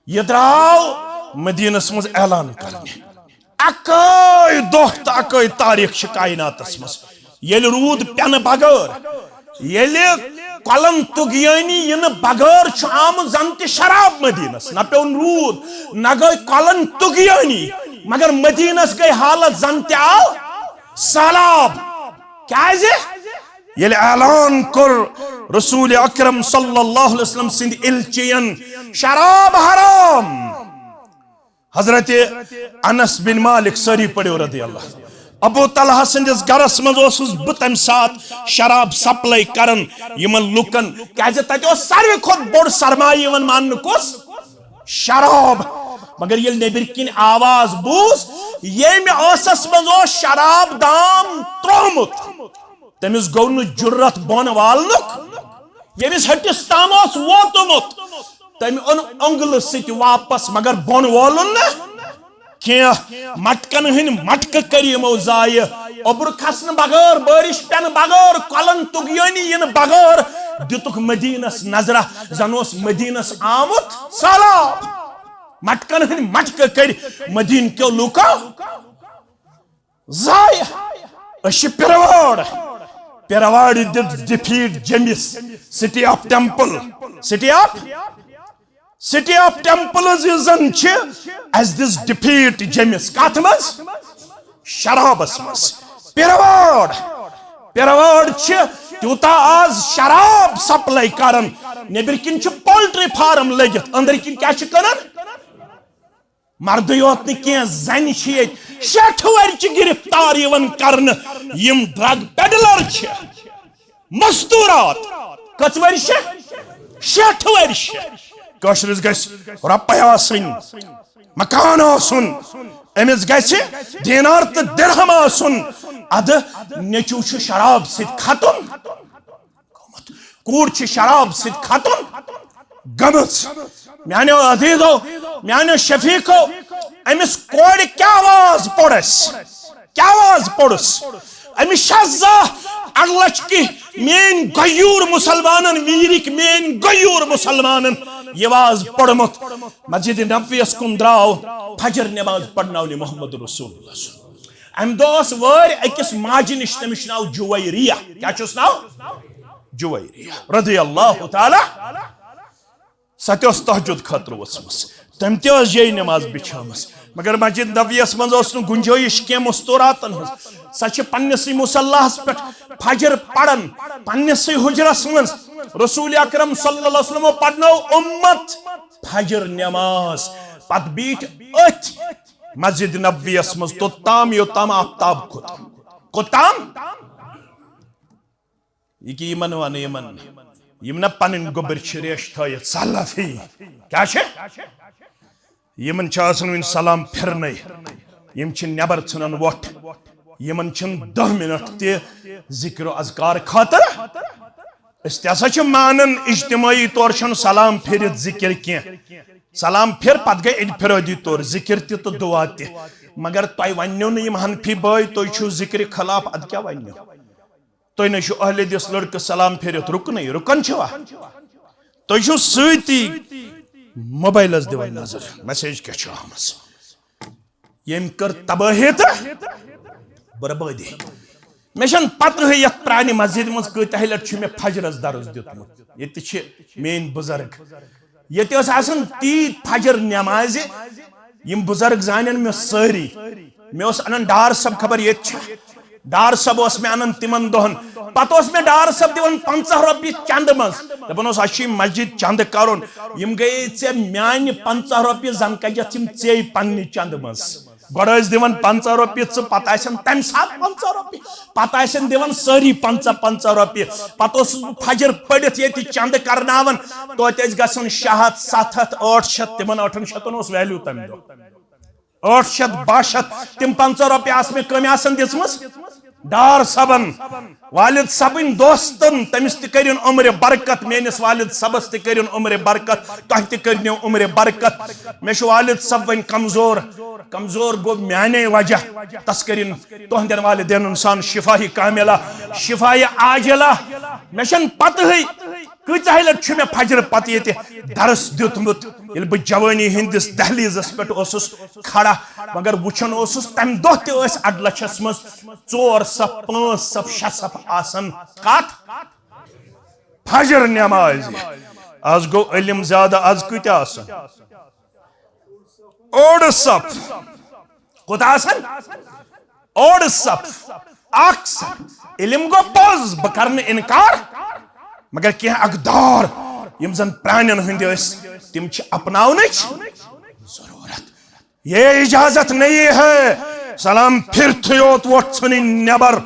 یہِ درٛاو مدیٖنس منٛز اعلان کرنہِ۔ اکٲے دۄہ تہٕ اکٲے تٲریٖخ چھِ کائناتس منٛز، ییٚلہِ روٗد پٮ۪نہٕ بغٲر، ییٚلہِ کۄلن طغیٲنی یِنہٕ بغٲر چھُ آمُت زن تہِ شراب مدیٖنس، نہ پیوٚن روٗد، نہ گٔے کۄلن طغیٲنی، مگر مدیٖنس گٔے حالت زن تہِ آو سہلاب۔ کیازِ؟ ییٚلہِ اعلان کوٚر رسول اکرم صلی اللہ علیہ وسلم سٕنٛدِ علچین، شراب حرام۔ حضرت انس بن مالک، سٲری پٔرِو رضی اللہ، ابو طلحہ سٕنٛدِس گرس منٛز اوسُس بہٕ تمہِ ساتہٕ شراب سپلائی کران یِمن لُکن، کیازِ تتہِ اوس ساروی کھۄتہٕ بوٚڑ سرمایہِ یِوان ماننہٕ کُس؟ شراب۔ مگر ییٚلہِ نیٚبرۍ کِنۍ آواز بوٗز، ییٚمہِ ٲسس منٛز اوس شراب دام ترٛوومُت، تٔمِس گوٚو نہٕ جُرت بۄن والنُک۔ ییٚمِس ۂٹِس تام اوس ووتمُت، تٔمۍ اوٚن اۄنٛگلہٕ سۭتۍ واپس، مگر بۄن وولُن نہٕ کینٛہہ۔ مٹکن ہٕنٛدۍ مٹکہٕ کٔرۍ یِمو ضایع۔ اوٚبُر کھسنہٕ بغٲر، بٲرِش پٮ۪نہٕ بغٲر، کۄلن طغیٲنی یِنہٕ بغٲر دِتُکھ مدیٖنس نظرہ، زن اوس مدیٖنس آمُت سہلاب۔ مٹکن ہٕنٛدۍ مٹکہٕ کٔرۍ مدیٖنہٕ کیو لوٗکو ضایع۔ أسۍ چھِ پِروٲڑ۔ پِروٲڑ did defeat جیٚمِس، city of temple، city of، city of temples یُس زن چھِ، اَسہِ دِژ defeat جیٚمِس۔ کتھ منٛز؟ شرابس منٛز۔ پِروٲڑ، پِروٲڑ چھِ تیوٗتاہ آز شراب سپلائی کران۔ نیٚبرۍ کِنۍ چھِ پولٹری فارم لٔگِتھ، أنٛدرۍ کِنۍ کیٛاہ چھِ کٕنان؟ مردٕے یوت نہٕ کینٛہہ، زنہِ چھِ ییٚتہِ شیٹھ ؤرۍ چھِ گرفتار یِوان کرنہٕ، یِم ڈرگ پیڈلر چھِ۔ مستورات۔ کٔژ ؤرۍ چھِ؟ شیٹھ ؤرۍ چھِ۔ کٲشرِس گژھِ رۄپَے آسٕنۍ، مکان آسُن، أمِس گژھِ دینار تہٕ درہم آسُن۔ ادٕ نیٚچوٗ چھُ شراب سۭتۍ ختم۔ کوٗر چھِ شراب سۭتۍ ختم گٔمٕژ۔ میانیو عزیزو، میانیو شفیقو، أمِس کورِ کیٛاہ واز پوٚر اَسہِ؟ کیٛاہ واز پوٚرُس؟ أمِس چھا زانٛہہ اَڑٕ لَچھ کہِ میٲنۍ غیوٗر مُسلمانن، ویٖرِک میٲنۍ غیوٗر مُسلمانن یہِ واز پوٚرمُت؟ مسجد نبویَس کُن درٛاو، فجر نماز پرناونہِ محمد رسول اللہ صلی اللہ علیہ وسلم۔ امہِ دۄہ ٲس وٲرۍ أکِس ماجہِ نِش، تٔمِس چھُ ناو جویریہ۔ کیٛاہ چھُس ناو؟ جویریہ رضی اللہ تعالیٰ۔ سۄ تہِ ٲس تہجد خٲطرٕ ؤژھمٕژ، تٔمۍ تہِ ٲس جے نماز بِچھٲمٕژ، مگر مسجد نبویَس منٛز ٲس نہٕ گُنجٲیِش کینٛہہ مستوراتن ہٕنٛز۔ سۄ چھِ پننِسٕے مصلاہس پٮ۪ٹھ فجر پران، پننِسٕے حجرس منٛز۔ رسول اکرم صلی اللہ علیہ وسلمو پرنٲو اُمت فجر نماز، پتہٕ بیٖٹھۍ أتھۍ مسجد نبویَس منٛز توٚتام یوٚتام آفتاب کھوٚت۔ کوٚتام؟ یہِ کہِ یِمن ونہٕ یِمن، یِم نہ پنٕنۍ گوٚبٕرۍ چھِ ریش تھٲیِتھ سلفی۔ کیٛاہ چھِ؟ یِمن چھِ آسان وُنہِ سلام پھِرنَے۔ یِم چھِ نٮ۪بر ژھٕنان وۄٹھ۔ یِمن چھِنہٕ دَہ منٹ تہِ ذکر و اذکار خٲطرٕ۔ أسۍ تہِ ہسا چھِ مانان اجتماعی طور چھُنہٕ سلام پھِرِتھ ذکر کینٛہہ۔ سلام پھِر، پتہٕ گٔے انفرٲدی طور ذکر تہِ تہٕ دعا تہِ۔ مگر تۄہہِ وننیو نہٕ یِم حنفی بٲے، تُہۍ چھِو ذکرِ خلاف، ادٕ کیٛاہ وننیو؟ تُہۍ نَے چھِو اہل حدیث لڑکہٕ سلام پھِرِتھ رُکنٕے، رُکان چھِوا؟ تُہۍ چھِو سۭتی موبایلَس دِوان نظر، میسیج کیٛاہ چھِ آمٕژ۔ ییٚمۍ کٔر تبٲہی تہٕ بربٲدی۔ مےٚ چھَنہٕ پَتہٕے یَتھ پرٛانہِ مسجدِ منٛز کۭتیاہ لَٹہِ چھُ مےٚ فجرَس درس دیُتمُت۔ ییٚتہِ چھِ میٛٲنۍ بُزرگ۔ ییٚتہِ ٲسۍ آسان تیٖتۍ فجر نٮ۪مازِ، یِم بُزرگ زانن مےٚ سٲری۔ مےٚ اوس انان ڈار صٲب، خبر ییٚتہِ چھا؟ ڈار صٲب اوس مےٚ انان تِمن دۄہن۔ پتہٕ اوس مےٚ ڈار صٲب دِوان پنٛژاہ رۄپیہِ چندٕ منٛز، دپان اوس، "اسہِ چھُ یہِ مسجد چندٕ کرُن۔" یِم گٔیے ژےٚ میانہِ پنٛژاہ رۄپیہِ زن کجتھ، یِم ژےٚ پننہِ چندٕ منٛز۔ گۄڈٕ ٲسۍ دِوان پنٛژاہ رۄپیہِ، ژٕ پتہٕ آسن تمہِ ساتہٕ پنٛژاہ رۄپیہِ، پتہٕ آسن دِوان سٲری پنٛژاہ پنٛژاہ رۄپیہِ۔ پتہٕ اوسُس بہٕ فجر پٔرِتھ ییٚتہِ چندٕ کرناوان، توتہِ ٲسۍ گژھان شےٚ ہتھ، ستھ ہتھ، ٲٹھ شتھ، تِمن ٲٹھن شتن اوس ویلیو تمہِ دۄہ۔ ٲٹھ شتھ، باہ شتھ، تِم پنٛژاہ رۄپیہِ آسہٕ مےٚ کٔمۍ آسان دِژمٕژ؟ ڈار صٲبن، والد صٲبٕنۍ دوستن، تٔمِس تہِ کٔرِن عمرِ برکت، میٲنِس والد صٲبس تہِ کٔرِن عمرِ برکت، تۄہہِ تہِ کٔرنو عمرِ برکت۔ مےٚ چھُ والد صٲب وۄنۍ کمزور، کمزور گوٚو میانے وجہ، تس کٔرِن تُہنٛدٮ۪ن والدینن سان شفاہی کاملہ، شفاہی عاجلہ۔ مےٚ چھَنہٕ پتہٕے کۭژاہ لٹہِ چھُ مےٚ فجر پتہٕ ییٚتہِ درس دیُتمُت، ییٚلہِ بہٕ جوٲنی ہٕنٛدِس دہلیزس پٮ۪ٹھ اوسُس کھڑا، مگر وٕچھان اوسُس، تمہِ دۄہ تہِ ٲسۍ اڈٕ لچھس منٛز ژور صف، پانٛژھ صف، شےٚ صف آسان۔ کتھ؟ فجر نمازِ۔ از گوٚو علم زیادٕ، از کۭتیاہ آسان؟ اوٚڑ صف۔ کوٗتاہ آسان؟ اوٚڑ صف، اکھ صف۔ علم گوٚو پوٚز، بہٕ کرٕ نہٕ انکار، مگر کینٛہہ اقدار یِم زن پرانٮ۪ن ہٕنٛدۍ ٲسۍ، تِم چھِ اپناونٕچ ضروٗرت۔ یہ اجازت نہیں ہے سلام پھرتھٕے یوت وۄٹھ ژھٕنٕنۍ نٮ۪بر۔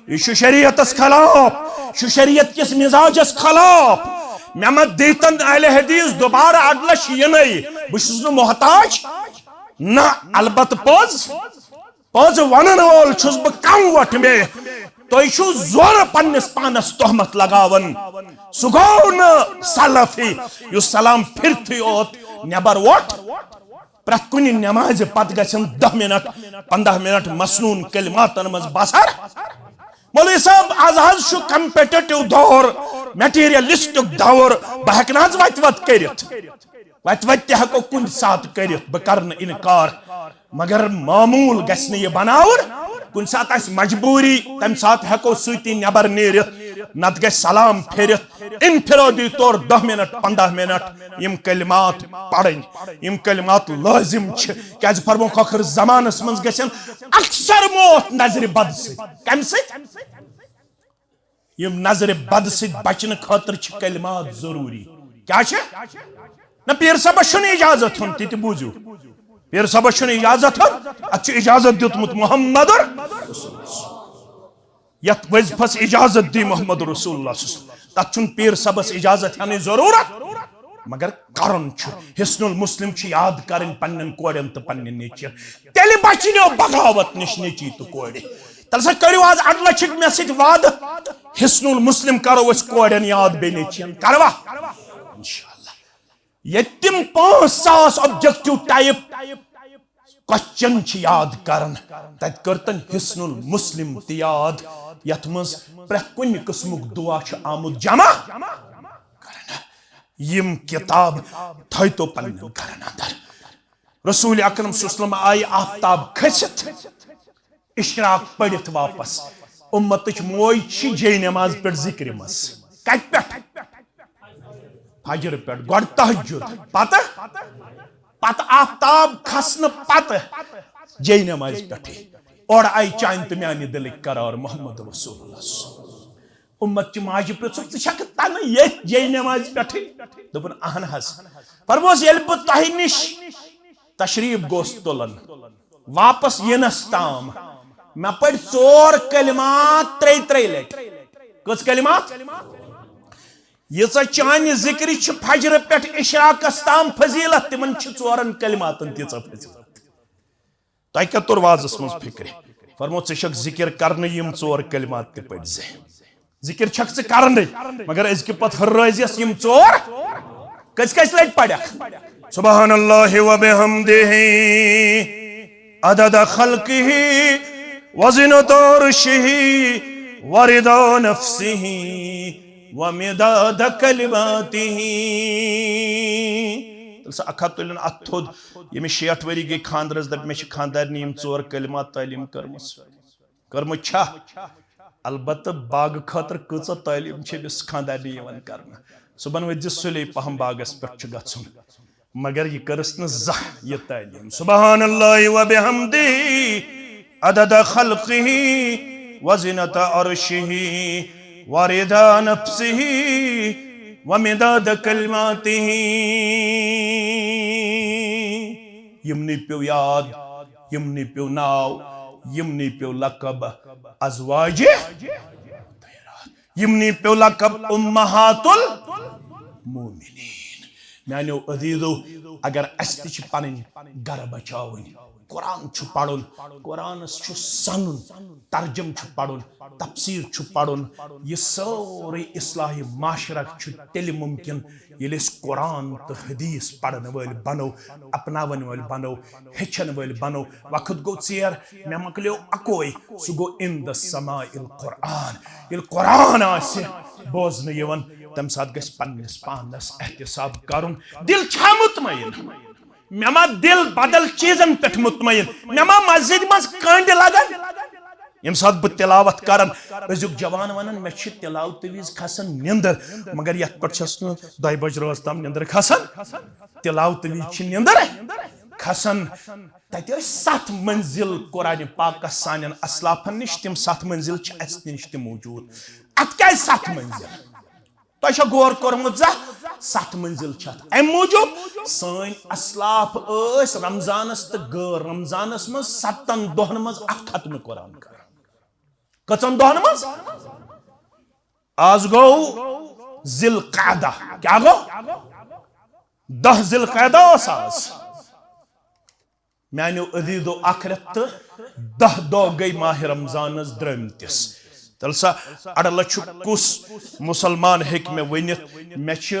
یہِ چھُ شریعتس خلاف، یہِ چھُ شریعت کِس مزاجس خلاف۔ مےٚ ما دیتن اہل حدیث دوبارہ اڈلش یِنٕے؟ بہٕ چھُس نہٕ محتاج۔ نہ، البتہ پوٚز، پوٚز ونن وول چھُس بہٕ کم وۄٹھ مے۔ تُہۍ چھِو زورٕ پننِس پانس تہمت لگاوان۔ سُہ گوٚو نہٕ سلفی یُس سلام پھرتھٕے یوت نٮ۪بر وۄٹھ۔ پرٛٮ۪تھ کُنہِ نٮ۪مازِ پتہٕ گژھن دَہ منٹ، پنٛداہ منٹ مسنون کلماتن منٛز بسر۔ مولوی صٲب، از حظ چھُ کمپیٹیٹو دور، میٹیریلسٹک دور، بہٕ ہٮ۪کہٕ نہٕ حظ وتہِ وتہِ کٔرِتھ؟ وتہِ وتہِ تہِ ہٮ۪کو کُنہِ ساتہٕ کٔرِتھ، بہٕ کرٕ نہٕ انکار، مگر معموٗل گژھِ نہٕ یہِ بناوُن۔ کُنہِ ساتہٕ آسہِ مجبوٗری، تمہِ ساتہٕ ہٮ۪کو سۭتی نٮ۪بر نیٖرِتھ، نتہٕ گژھِ سلام پھیرِتھ۔ انفرادی طور دَہ منٹ، پنٛداہ منٹ یِم کلمات پرٕنۍ، یِم کلمات لٲزم چھِ، کیازِ فرموکھ ٲخر زمانس منٛز گژھن اکثر موت نظرِ بد سۭتۍ۔ کمہِ سۭتۍ؟ یِم نظرِ بدٕ سۭتۍ بچنہٕ خٲطرٕ چھِ کلمات ضروٗری۔ کیٛاہ چھِ؟ نہ، پیٖر صٲبس چھُنہٕ اجازت ہیوٚن، تہِ تہِ بوٗزِو۔ پیٖر صٲبس چھُنہٕ اجازت ہیوٚن، اتھ چھُ اجازت دیُتمُت محمد۔ یتھ وظیفس اجازت دی محمد رسول اللہ صلی اللہ علیہ وسلم، تتھ چھُنہٕ پیٖر صٲبس اجازت ہینٕچ ضروٗرت، مگر کرُن چھُ۔ حصن المسلم چھُ یاد کرٕنۍ پننٮ۪ن کورٮ۪ن تہٕ پننٮ۪ن نیٚچوٮ۪ن۔ تیٚلہِ بچہِ نو بغاوت نِش نیٚچی تہٕ کورِ۔ تیٚلہِ سا کٔرِو آز اَڑٕ لَچھٕکۍ مےٚ سۭتۍ وعدٕ، حصن المسلم کرو أسۍ کورٮ۪ن یاد بیٚیہِ نیٚچوٮ۪ن۔ کروا؟ انشاءاللہ۔ ییٚتہِ تِم پانٛژھ ساس objective type question چھِ یاد کران، تتہِ کٔر تٔمۍ حصن المسلم تہِ یاد، یتھ منٛز پرٛٮ۪تھ کُنہِ قٕسمُک دُعا چھُ آمُت جمع کرنہٕ۔ یِم کِتاب تھٲیتو پننٮ۪ن گرن اندر۔ رسول اکرم صلی اللہ علیہ وسلم آیہِ آفتاب کھٔسِتھ اشراق پٔرِتھ واپس۔ اُمتٕچ موج چھِ جے نماز پٮ۪ٹھ ذِکرِ منٛز۔ کتہِ پٮ۪ٹھ؟ فجر پٮ۪ٹھ، گۄڈٕ تہجد، پتہٕ، پتہٕ آفتاب کھسنہٕ پتہٕ جے نمازِ پٮ۪ٹھٕے۔ اورٕ آیہِ چانہِ تہٕ میانہِ دِلٕکۍ قرار محمد رسول اللہ۔ اُمت چہِ ماجہِ پرٛژھُکھ، "ژٕ چھکھ تنہٕ ییٚتھۍ جے نمازِ پٮ۪ٹھٕے؟" دوٚپُن، "اہن حظ۔" فرموس، "ییٚلہِ بہٕ تۄہہِ نِش تشریف گوس تُلان، واپس یِنس تام مےٚ پٔرۍ ژور کلمات ترٛیٚیہِ ترٛیٚیہِ لٹہِ۔" کٔژ کلمات؟ ییٖژاہ چانہِ ذِکرِ چھِ فجرٕ پٮ۪ٹھ اشراقس تام فضیلت، تِمن چھِ ژورن کلماتن تیٖژاہ فضیلت۔ تۄہہِ کیٛاہ توٚر وازس منٛز فِکرِ؟ فرمو، ژٕ چھکھ ذِکر کرنہٕ، یِم ژور کلمات تہِ پٔرۍ زِ۔ ذِکر چھکھ ژٕ کرنٕے، مگر أزکہِ پتہٕ ہُررٲزیس یِم ژور۔ کٔژِ کٔژِ لٹہِ پرکھ؟ سبحان اللہ و بحمدہ، عدد خلقہ، وزنة عرشہ، ورضا نفسہ، ومداد کلماتہ۔ تیٚلہِ سا اکھ ہتھ تُلِن اتھ تھوٚد۔ ییٚمِس شیٹھ ؤری گٔے خاندرس، دپہِ، مےٚ چھِ خاندارنہِ یِم ژور کلمات تعلیٖم کٔرمٕژ۔ کٔرمٕژ چھا؟ البتہٕ باغہٕ خٲطرٕ کۭژاہ تعلیٖم چھِ أمِس خاندارنہِ یِوان کرنہٕ؟ صُبحن ؤتھۍ زِ سُلے پہم باغس پٮ۪ٹھ چھُ گژھُن۔ مگر یہِ کٔرٕس نہٕ زانٛہہ یہِ تعلیٖم۔ سبحان اللہ و بحمدہ، عدد خلقہ، وزنة عرشہ، ورضا نفسہ، ومداد کلماتہ۔ یِمنٕے پیوٚو یاد، یِمنٕے پیوٚو ناو، یِمنٕے پیوٚو لقب ازواج، یِمنٕے پیوٚو لقب امہات المومنین۔ میانیو عزیزو، اگر اسہِ تہِ چھِ پنٕنۍ گرٕ بچاوٕنۍ، قرآن چھُ پرُن، قرآنس چھُ سنُن، ترجم چھُ پرُن، تفسیر چھُ پرُن، یہِ سٲرٕے اصلاح معاشرہ چھُ تیٚلہِ ممکن، ییٚلہِ أسۍ قرآن تہٕ حدیث پرن وٲلۍ بنو، اپناون وٲلۍ بنو، ہیٚچھن وٲلۍ بنو۔ وقت گوٚو ژیر، مےٚ مۄکلیو اکوے، سُہ گوٚو عند سماع القرآن۔ ییٚلہِ قرآن آسہِ بوزنہٕ یِوان، تمہِ ساتہٕ گژھِ پننِس پانس احتساب کرُن۔ دل چھا مطمئن؟ مےٚ ما دل بدل چیٖزن پٮ۪ٹھ مطمئن؟ مےٚ ما مسجد منٛز کٔنٛڈۍ لگان؟ ییٚمہِ ساتہٕ بہٕ تلاوت کران، أزیُک جوان ونان، "مےٚ چھِ تلاوتہٕ وِزِ کھسان نِندٕر"، مگر یتھ پٮ۪ٹھ چھس نہٕ دۄیہِ بجہِ رٲژ تام نِندٕر کھسان۔ تلاوتہٕ وِزِ چھِ نِندٕر کھسان۔ تتہِ ٲسۍ ستھ منزل قرآن پاکس سانٮ۪ن اسلافن نِش، تِم ستھ منزل چھِ اسہِ نِش تہِ موجود۔ اتھ کیازِ ستھ منزل؟ تۄہہِ چھا غور کوٚرمُت زانٛہہ؟ ستھ منزل چھِ اتھ۔ امہِ موٗجوٗب سٲنۍ اسلاف ٲسۍ رمضانس تہٕ غٲر رمضانس منٛز ستن دۄہن منٛز اکھ ختمِ قرآن کران۔ کٔژن دۄہن منٛز؟ آز گوٚو ذی القعدہ۔ کیٛاہ گوٚو؟ دَہ ذی القعدہ اوس آز۔ میانیو عزیزو، اکھ رٮ۪تھ تہٕ دَہ دۄہ گٔے ماہِ رمضانس درٲمتِس۔ تیٚلہِ سا اڑٕ لچھُک کُس مسلمان ہیٚکہِ مےٚ ؤنِتھ، مےٚ چھِ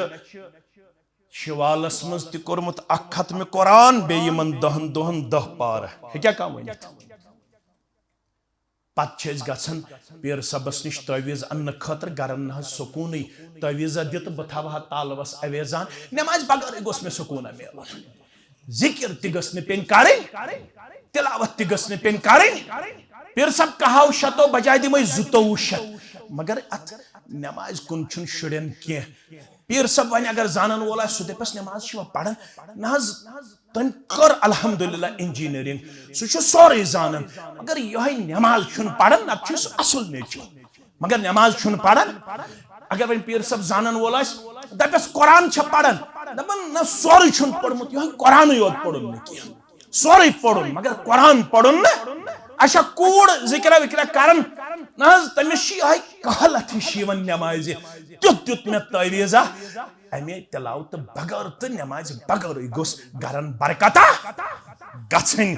شوالس منٛز تہِ کوٚرمُت اکھ ختمِ قرآن، بیٚیہِ یِمن دَہن دۄہن دَہ پارٕ؟ ہیٚکیٛاہ کانٛہہ ؤنِتھ؟ پتہٕ چھِ أسۍ گژھان پیٖر صٲبس نِش تعویذ اننہٕ خٲطرٕ، گرن نہ حظ سکوٗنٕے۔ تعویذہ دِتہٕ بہٕ تھاوٕ ہا تالوس اویزان، نمازِ بغٲرٕے گوٚژھ مےٚ سکوٗنہ میلُن۔ ذِکِر تہِ گٔژھ نہٕ پیٚنۍ کرٕنۍ، تِلاوت تہِ گٔژھ نہٕ پیٚنۍ کرٕنۍ۔ پیٖر صٲب، کہو شتو بجایہِ دِمے زٕتووُہ شتھ۔ مگر اتھ نمازِ کُن چھُنہٕ شُرٮ۪ن کینٛہہ۔ پیٖر صٲب، وۄنۍ اگر زانن وول آسہِ، سُہ دپٮ۪س، نماز چھِ یِوان پران۔ نہ حظ، تٔمۍ کٔر الحمدللہ انجینئرنگ، سُہ چھُ سورُے زانان، مگر یِہوٚے نماز چھُنہٕ پران، نتہٕ چھُ سُہ اصل نیٚچو۔ مگر نماز چھُنہٕ پران۔ اگر وۄنۍ پیٖر صٲب زانن وول آسہِ، دپٮ۪س قرآن چھا پران؟ دپان نہ، سورُے چھُنہٕ پوٚرمُت، یِہوٚے قرآنٕے یوت پوٚرُن نہٕ کینٛہہ۔ سورُے پوٚرُن مگر قرآن پوٚرُن نہٕ۔ اچھا، کوٗر ذِکرا وِکرا کران، نہ حظ، تٔمِس چھِ یِہوٚے کہلت ہِش یِوان نمازِ۔ تیُتھ دیُت مےٚ تعویٖذہ، امے تلاوتہٕ بغٲر تہٕ نمازِ بغٲرٕے گوٚژھ گرن برکتا گژھٕنۍ۔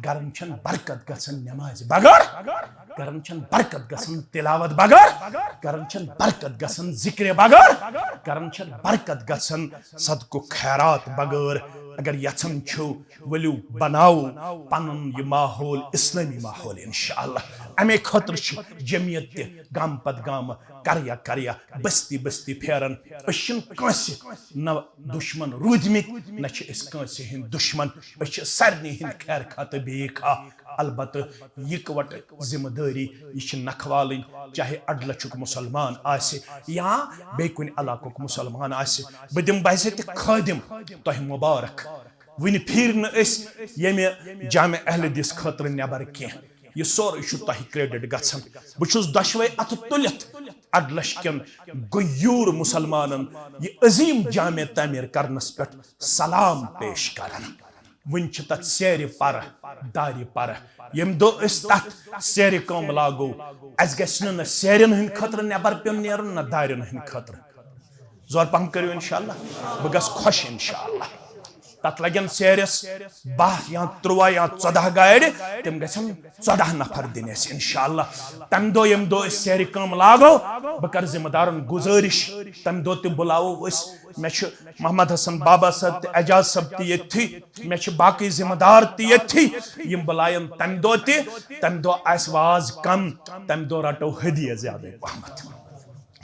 گرن چھنہٕ برکت گژھان نمازِ بغٲر، گرن چھنہٕ برکت گژھان تلاوت بغٲر، گرن چھنہٕ برکت گژھان ذکرِ بغٲر، گرن چھنہٕ برکت گژھان صدقہٕ خیرات بغٲر۔ اگر یژھان چھِو، ؤلِو بناوو پنُن یہِ ماحول اسلٲمی ماحول انشاءاللہ۔ امے خٲطرٕ چھِ جمعیت تہِ گامہٕ پتہٕ گامہٕ، قریہ قریہ، بستی بستی پھیران۔ أسۍ چھِنہٕ کٲنٛسہِ نہ دُشمن روٗدمٕتۍ، نہ چھِ أسۍ کٲنٛسہِ ہٕنٛدۍ دُشمن۔ أسۍ چھِ سارنٕے ہٕنٛدۍ خیر خواہ تہٕ بیٚیہِ خواہ۔ البتہٕ یِکوَٹہٕ ذمہٕ دٲری، یہِ چھِ نکھٕ والٕنۍ، چاہے اَڈٕ لَچھُک مُسلمان آسہِ یا بیٚیہِ کُنہِ علاقُک مُسلمان آسہِ۔ بہٕ دِمہٕ بحیثیتِ خٲدِم تۄہہِ مُبارک۔ وٕنہِ پھیٖرۍ نہٕ أسۍ ییٚمہِ جامع اہل حدیث خٲطرٕ نٮ۪بر کینٛہہ۔ یہِ سورُے چھُ تۄہہِ credit گژھان۔ بہٕ چھُس دۄشوے اَتھٕ تُلِتھ اَڈٕ لَچھ کٮ۪ن غیوٗر مُسلمانن یہِ عظیٖم جامع تعمیٖر کرنس پٮ۪ٹھ سلام پیش کران۔ وٕنہِ چھِ تَتھ سیرِ پَرٕ، دارِ پَرٕ۔ ییٚمہِ دۄہ أسۍ تَتھ سیرِ کٲم لاگو، اَسہِ گژھِ نہٕ نہ سیرٮ۪ن ہٕنٛدِ خٲطرٕ نٮ۪بر پیوٚن نیرُن، نہ دارٮ۪ن ہٕنٛدِ خٲطرٕ۔ زورٕ پَہَم کٔرِو انشاءاللہ، بہٕ گژھٕ خۄش انشاءاللہ۔ تَتھ لَگن سیرٮ۪س باہ یا تُرٛواہ یا ژۄداہ گاڑِ، تِم گژھن ژۄداہ نفر دِنۍ اَسہِ انشاءاللہ۔ تَمہِ دۄہ ییٚمہِ دۄہ أسۍ سیرِ کٲم لاگو، بہٕ کَرٕ ذمہٕ دارَن گُزٲرِش، تَمہِ دۄہ تہِ بُلاوو أسۍ۔ مےٚ چھُ محمد حسن بابا صٲب تہٕ اعجاز صٲب تہِ ییٚتھی، مےٚ چھِ باقٕے ذمہٕ دار تہِ ییٚتھی، یِم بُلایَن تَمہِ دۄہ تہِ۔ تَمہِ دۄہ آسہِ واز کم، تَمہِ دۄہ رَٹو ہدیہ زیادَے پَہمَتھ۔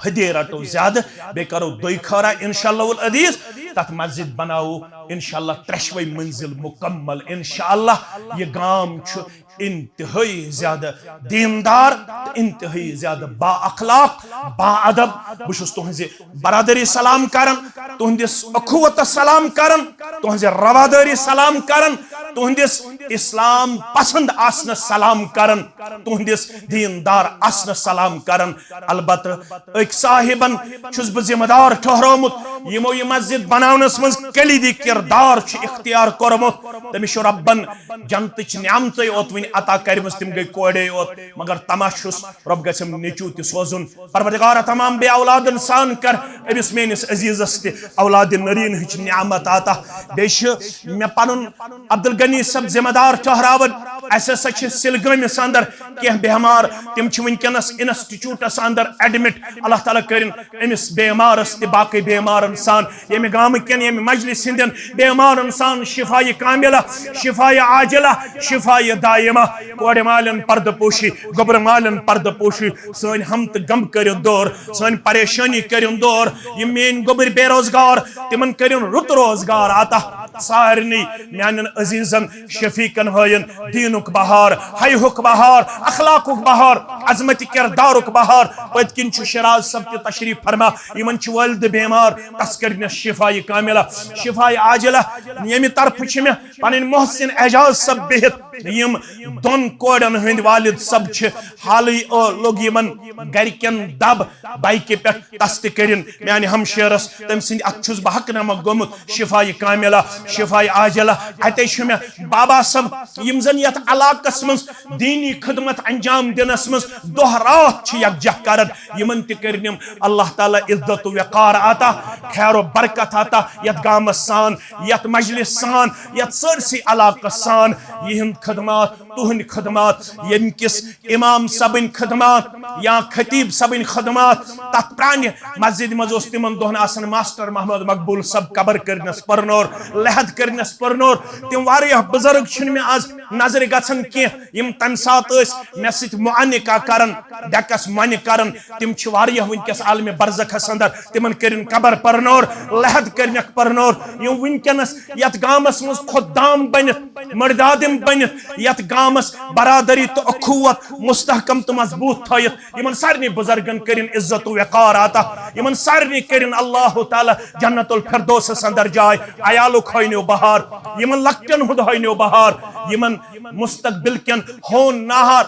ہدیہ رَٹو زیادٕ، بیٚیہِ کَرو دۄیہِ خٲرا انشاءاللہ العزیز۔ تَتھ مسجد بَناوو انشاءاللہ ترٛٮ۪شوَے منزل مُکمل۔ انشاءاللہ یہِ گام چھُ انتہٲئی زیادٕ دیندار تہٕ انتہٲئی زیادٕ با اخلاق، با ادب۔ بہٕ چھُس تُہنزِ برادری سلام کران، تُہندِس اخوتس سلام کران، تُہنزِ روادٲری سلام کران، تُہندِس اسلام پسند آسنس سلام کران، تُہندِس دیندار آسنس سلام کران۔ البتہٕ أکۍ صاحبن چھُس بہٕ ذمہٕ دار ٹھہرومُت، یِمو یہِ مسجد بناونس منٛز کلیدی کردار چھُ اختیار کوٚرمُت۔ تٔمِس چھُ رۄبن جنتٕچ نعمژے اوت وٕنہِ عطا کرِمٕژ، تِم گٔے کورے اوت، مگر تماہ چھُس رۄب گژھٮ۪م نیٚچوٗ تہِ سوزُن۔ پروردگارا، تمام بے اولادن سان کر أمِس میٲنِس عزیزس تہِ اولاد نریٖن ہٕچ نعمت عطا۔ بیٚیہِ چھِ مےٚ پنُن عبدالغنی صٲب ذمہٕ دار ٹھہراوان۔ اسہِ ہسا چھِ سلگٲمِس اندر کینٛہہ بیمار، تِم چھِ وٕنکیٚنس انسٹیٹیوٹس اندر ایڈمٹ۔ اللہ تعالیٰ کٔرِن أمِس بیمارس تہِ باقٕے بیمارن سان، ییٚمہِ گامہٕ کٮ۪ن، ییٚمہِ مجلس ہٕنٛدٮ۪ن بیمارن سان شفایہِ کاملہ، شفایہِ عاجلہ، شفایہِ دائمہ۔ کورِ مالٮ۪ن پردٕ پوشی، گوٚبرٕ مالٮ۪ن پردٕ پوشی، سٲنۍ ہم تہٕ غم کٔرِن دور، سٲنۍ پریشٲنی کٔرِن دور۔ یِم میٲنۍ گوٚبٕرۍ بے روزگار، تِمن کٔرِن رُت روزگار عطا۔ سارنٕے میانٮ۪ن عزیزن شفیقن ہٲیِن دیٖنُک بہار، حیہُک بہار، اخلاقُک بہار، عظمت کردارُک بہار۔ پٔتۍ کِنۍ چھُ شیراز صٲب تہِ تشریف فرما، یِمن چھِ والدٕ بیمار، تس کٔرنس شفایہِ کاملہ، شفایہِ عاجلہ۔ ییٚمہِ طرفہٕ چھِ مےٚ پنٕنۍ محسن اعجاز صٲب بِہِتھ، یِم دۄن کورٮ۪ن ہٕنٛدۍ والد صٲب چھِ۔ حالٕے، او، لوٚگ یِمن گرِکٮ۪ن دب بایکہِ پٮ۪ٹھ، تس تہِ کٔرِن میانہِ ہمشیرس، تٔمۍ سٕنٛدِ اتھٕ چھُس بہٕ حق نمک گوٚمُت، شفایہِ کاملہ، شفایہِ عاجلہ۔ اتے چھُ مےٚ بابا صٲب، یِم زن یتھ علاقس منٛز دیٖنی خدمت انجام دِنس منٛز دۄہ راتھ چھِ یکجاہ کران، یِمن تہِ کٔرِنم اللہ تعالیٰ عزت و وقار عطا، خیر و برکت عطا، یتھ گامس سان، یتھ مجلس سان، یتھ سٲرسٕے علاقس سان۔ یِہنٛد خدمات، تُہنٛدۍ خدمات، ییٚمہِ کِس امام صٲبٕنۍ خدمات یا خطیب صٲبٕنۍ خدمات، تتھ پرانہِ مسجد منٛز اوس تِمن دۄہن آسان ماسٹر محمد مقبول صٲب قبر کٔرنس پرنور، لحد کٔرنس پرنور۔ تِم واریاہ بزرگ چھِنہٕ مےٚ از نظرِ گژھان کینٛہہ، یِم تمہِ ساتہٕ ٲسۍ مےٚ سۭتۍ معانقہ کران، ڈیکس مۄنہِ کران۔ تِم چھِ واریاہ وٕنکیٚس عالمِ برزخس اندر، تِمن کٔرِن قبر پرنور، لحد کٔرنکھ پرنور۔ یِم وٕنکیٚنس یتھ گامس منٛز خدام بٔنِتھ، مردادم بٔنِتھ، یتھ گامس برادری تہٕ اخوت مستحکم تہٕ مضبوط تھٲیِتھ، یِمن سارنٕے بزرگن کٔرِن عزت و وقار عطا، یِمن سارنٕے کٔرِن اللہ تعالیٰ جنت الفردوسس اندر جاے۔ عیالُک ہٲینیو بہار، یِمن لۄکٹٮ۪ن ہُنٛد ہٲینیو بہار، یِمن مستقبل کٮ۪ن ہون ناہار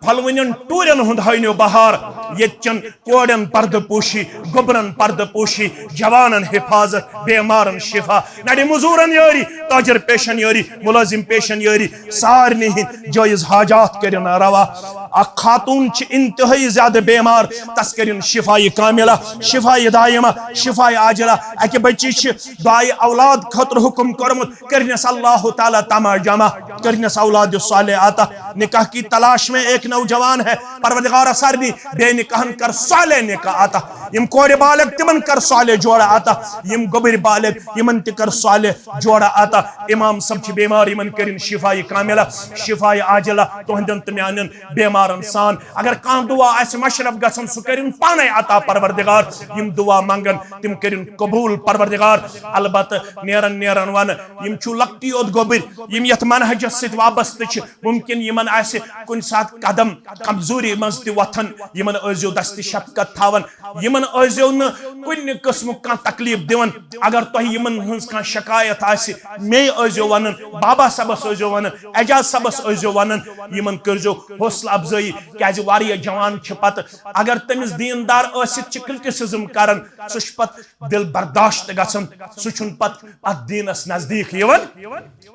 پھۄلوٕنٮ۪ن ٹوٗرٮ۪ن ہُنٛد ہٲینو بہار، ییٚتہِ چٮ۪ن کورٮ۪ن پردٕ پوشی، گوٚبرن پردٕ پوشی، جوانن حفاظت، بیمارن شفا، نرِ مزورن یٲری، تاجر پیشن یٲری، ملازم پیشن یٲری، سارنٕے ہٕنٛدۍ جٲیز حاجات کٔرِن روا۔ اکھ خاتون چھِ انتہٲئی زیادٕ بیمار، تس کٔرِن شفایہِ کاملہ، شفایہِ دائمہ، شفایہِ عاجلہ۔ اکہِ بچی چھِ دعائے اولاد خٲطرٕ حکم کوٚرمُت، کٔرنس اللہ تعالیٰ تمع جمع، کٔرنس اولاد صالح عطا۔ نکاح کی تلاش میں ایک نوجوان ہے، پروردگار سارنٕے بے نکاحن کر صالح نکاح عطا۔ یم کورِ بالغ تمن کر صالح جوڑا عطا، یم گوٚبٕرۍ بالغ یمن تہِ کر صالح جوڑا عطا۔ امام صٲب چھِ بیمار، یمن کٔرِن شفایہِ کاملہ، شفایہِ عاجلہ، تہنٛدٮ۪ن تہٕ میانٮ۪ن بیمارن سان۔ اگر کانٛہہ دعا آسہِ مشرف گژھن، سُہ کٔرِن پانے عطا پروردگار۔ یم دعا منگن، تم کٔرِن قبول پروردگار۔ البتہ نیرن نیرن ونہٕ، یم چھِو لۄکٹی یوت گوٚبٕرۍ، یم یتھ منہجس سۭتۍ وابستہٕ چھِ، ممکن یمن آسہِ کُنہِ ساتہٕ قدم کمزوری منٛز تہِ وۄتھان، یمن ٲسۍزیو دستِ شفقت تھاوان، یمن ٲسۍزیو نہٕ کُنہِ قٕسمُک کانٛہہ تکلیف دِوان۔ اگر تۄہہِ یمن ہٕنٛز کانٛہہ شکایت آسہِ، مے ٲسۍزیو ونان، بابا صٲبس ٲسۍزیو ونان، اعجاز صٲبس ٲسۍزیو ونان، یمن کٔرۍزیو حوصلہٕ افزٲیی، کیازِ واریاہ جوان چھِ پتہٕ اگر تٔمِس دیندار ٲسِتھ چھِ criticism کران، سُہ چھُ پتہٕ دل برداشت گژھان، سُہ چھُنہٕ پتہٕ اتھ دیٖنس نزدیٖک یِوان۔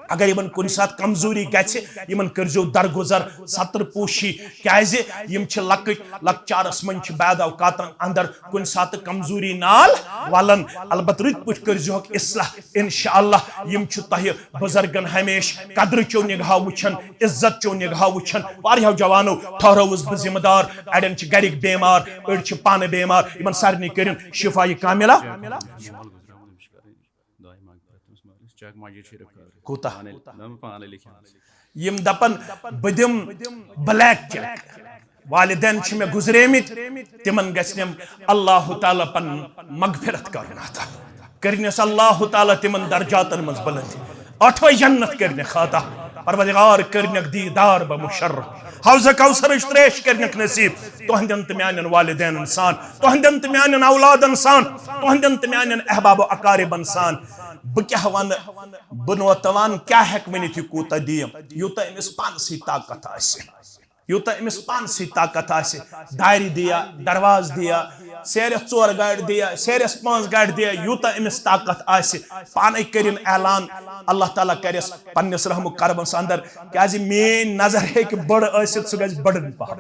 اگر یِمن کُنہِ ساتہٕ کمزوری گژھِ، یِمن کٔرۍزیو درگُزر، ستر پوشی، کیازِ یِم چھِ لۄکٕٹۍ، لۄکچارس منٛز چھِ بعد اوقاتن اندر کُنہِ ساتہٕ کمزوری نال ولان۔ البتہٕ رٕتۍ پٲٹھۍ کٔرۍزِہوکھ اصلاح، انشاءاللہ یِم چھِ تۄہہِ بزرگن ہمیشہٕ قدرٕ چیو نگاہ وٕچھان، عزت چیو نگاہ وٕچھان۔ واریاہو جوانو ٹھہرٲوٕس بہٕ ذمہٕ دار، اڑٮ۪ن چھِ گرِکۍ بیمار، أڑۍ چھِ پانہٕ بیمار، یِمن سارنٕے کٔرِن شفایہِ کاملہ۔ کوٗتاہ؟ یِم دپن بہٕ دِمہٕ black check۔ والدین چھِ مےٚ گُزریمٕتۍ، تِمن گژھِ نہٕ اللہ تعالیٰ پنُن مغفرت کرُن عطا۔ کٔرنس اللہ تعالیٰ تِمن درجاتن منٛز بلند۔ ٲٹھوے جنت کٔرنکھ عطا۔ پروردگار کٔرنکھ دیدار بہ مشرف۔ حوض کوثرٕچ تریش کٔرنکھ نصیب۔ تُہنٛدٮ۪ن تہٕ میانٮ۪ن والدینن سان، تُہنٛدٮ۪ن تہٕ میانٮ۪ن اولادن سان، تُہنٛدٮ۪ن تہٕ میانٮ۪ن احباب و اقاربن سان۔ بہٕ کیٛاہ ونہٕ؟ بہٕ نوتوان کیٛاہ ہٮ۪کہٕ ؤنِتھ، یہِ کوٗتاہ دِیہِ؟ یوٗتاہ أمِس پانسٕے طاقت آسہِ، یوٗتاہ أمِس پانسٕے طاقت آسہِ، دارِ دِیا، دروازٕ دِیا، سیرٮ۪س ژور گاڑِ دِیا، سیرٮ۪س پانٛژھ گاڑِ دِیا، یوٗتاہ أمِس طاقت آسہِ، پانے کٔرِن اعلان، اللہ تعالیٰ کرٮ۪س پننِس رحم و کرمس اندر، کیازِ میٲنۍ نظر ہیٚکہِ بٔڑ ٲسِتھ، سُہ گژھِ بٔڑن پہم۔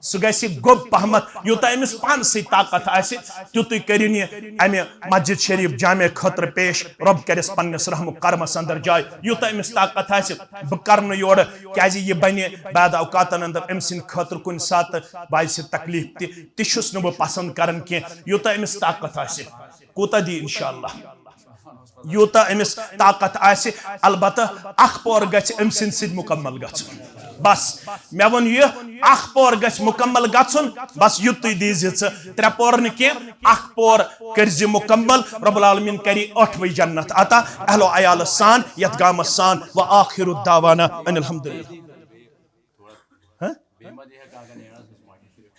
سُہ گژھِ گوٚب پہمتھ، یوٗتاہ أمِس پانسٕے طاقت آسہِ، تیُتُے کٔرِن یہِ امہِ مسجد شریف جامع خٲطرٕ پیش۔ رۄب کرٮ۪س پننِس رحم و کرمس اندر جاے، یوٗتاہ أمِس طاقت آسہِ، بہٕ کرٕ نہٕ یورٕ، کیازِ یہِ بنہِ بعد اوقاتن اندر أمۍ سٕنٛدِ خٲطرٕ کُنہِ ساتہٕ باعث تکلیف تہِ، تہِ چھُس نہٕ بہٕ پسند کران کینٛہہ۔ یوٗتاہ أمِس طاقت آسہِ، کوٗتاہ دی انشاءاللہ۔ یوٗتاہ أمِس طاقت آسہِ، البتہ اکھ پور گژھِ أمۍ سٕنٛدِ سۭتۍ مکمل گژھُن۔ بس، مےٚ ووٚن یہِ، اکھ پور گژھِ مکمل گژھُن، بس یُتُے دیٖزِ ژٕ، ترٛےٚ پور نہٕ کینٛہہ، اکھ پور کٔرزِ مکمل۔ رب العالمین کری ٲٹھوٕے جنت عطا اہل و عیالس سان، یتھ گامس سان۔ و آخر دعوانا ان الحمدللہ۔ ہہ؟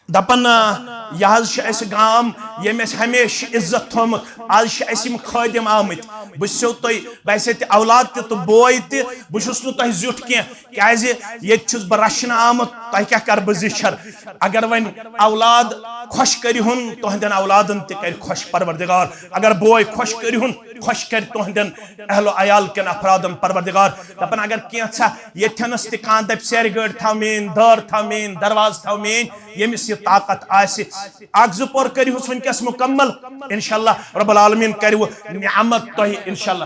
دپان، آ، یہِ حظ چھُ اسہِ گام، ییٚمۍ اسہِ ہمیشہِ عزت تھوٚومُت۔ از چھِ اسہِ یِم خٲدِم آمٕتۍ۔ بہٕ چھُسو تۄہہِ، بہٕ آسے تہِ اولاد تہِ تہٕ بوے تہِ، بہٕ چھُس نہٕ تۄہہِ زیُٹھ کینٛہہ، کیازِ ییٚتہِ چھُس بہٕ رچھنہٕ آمُت، تۄہہِ کیٛاہ کرٕ بہٕ زِچھر؟ اگر وۄنۍ اولاد خۄش کٔرِہُن، تُہنٛدٮ۪ن اولادن تہِ کرِ خۄش پروردگار۔ اگر بوے خۄش کٔرِہُن، خۄش کرِ تُہنٛدٮ۪ن اہل و عیال کٮ۪ن افرادن پروردگار۔ دپان، اگر کینٛژھا ییٚتھٮ۪نس تہِ کانٛہہ دپہِ، سیرِ گٲڑۍ تھاو میٲنۍ، دٲر تھاو میٲنۍ، دروازٕ تھاو میٲنۍ، ییٚمِس یہِ طاقت آسہِ، اکھ زٕ پور کٔرِہُس وٕنکیٚس مکمل، انشاءاللہ رب العالمین کرِ وۄنۍ نعمت تۄہہِ، انشاءاللہ۔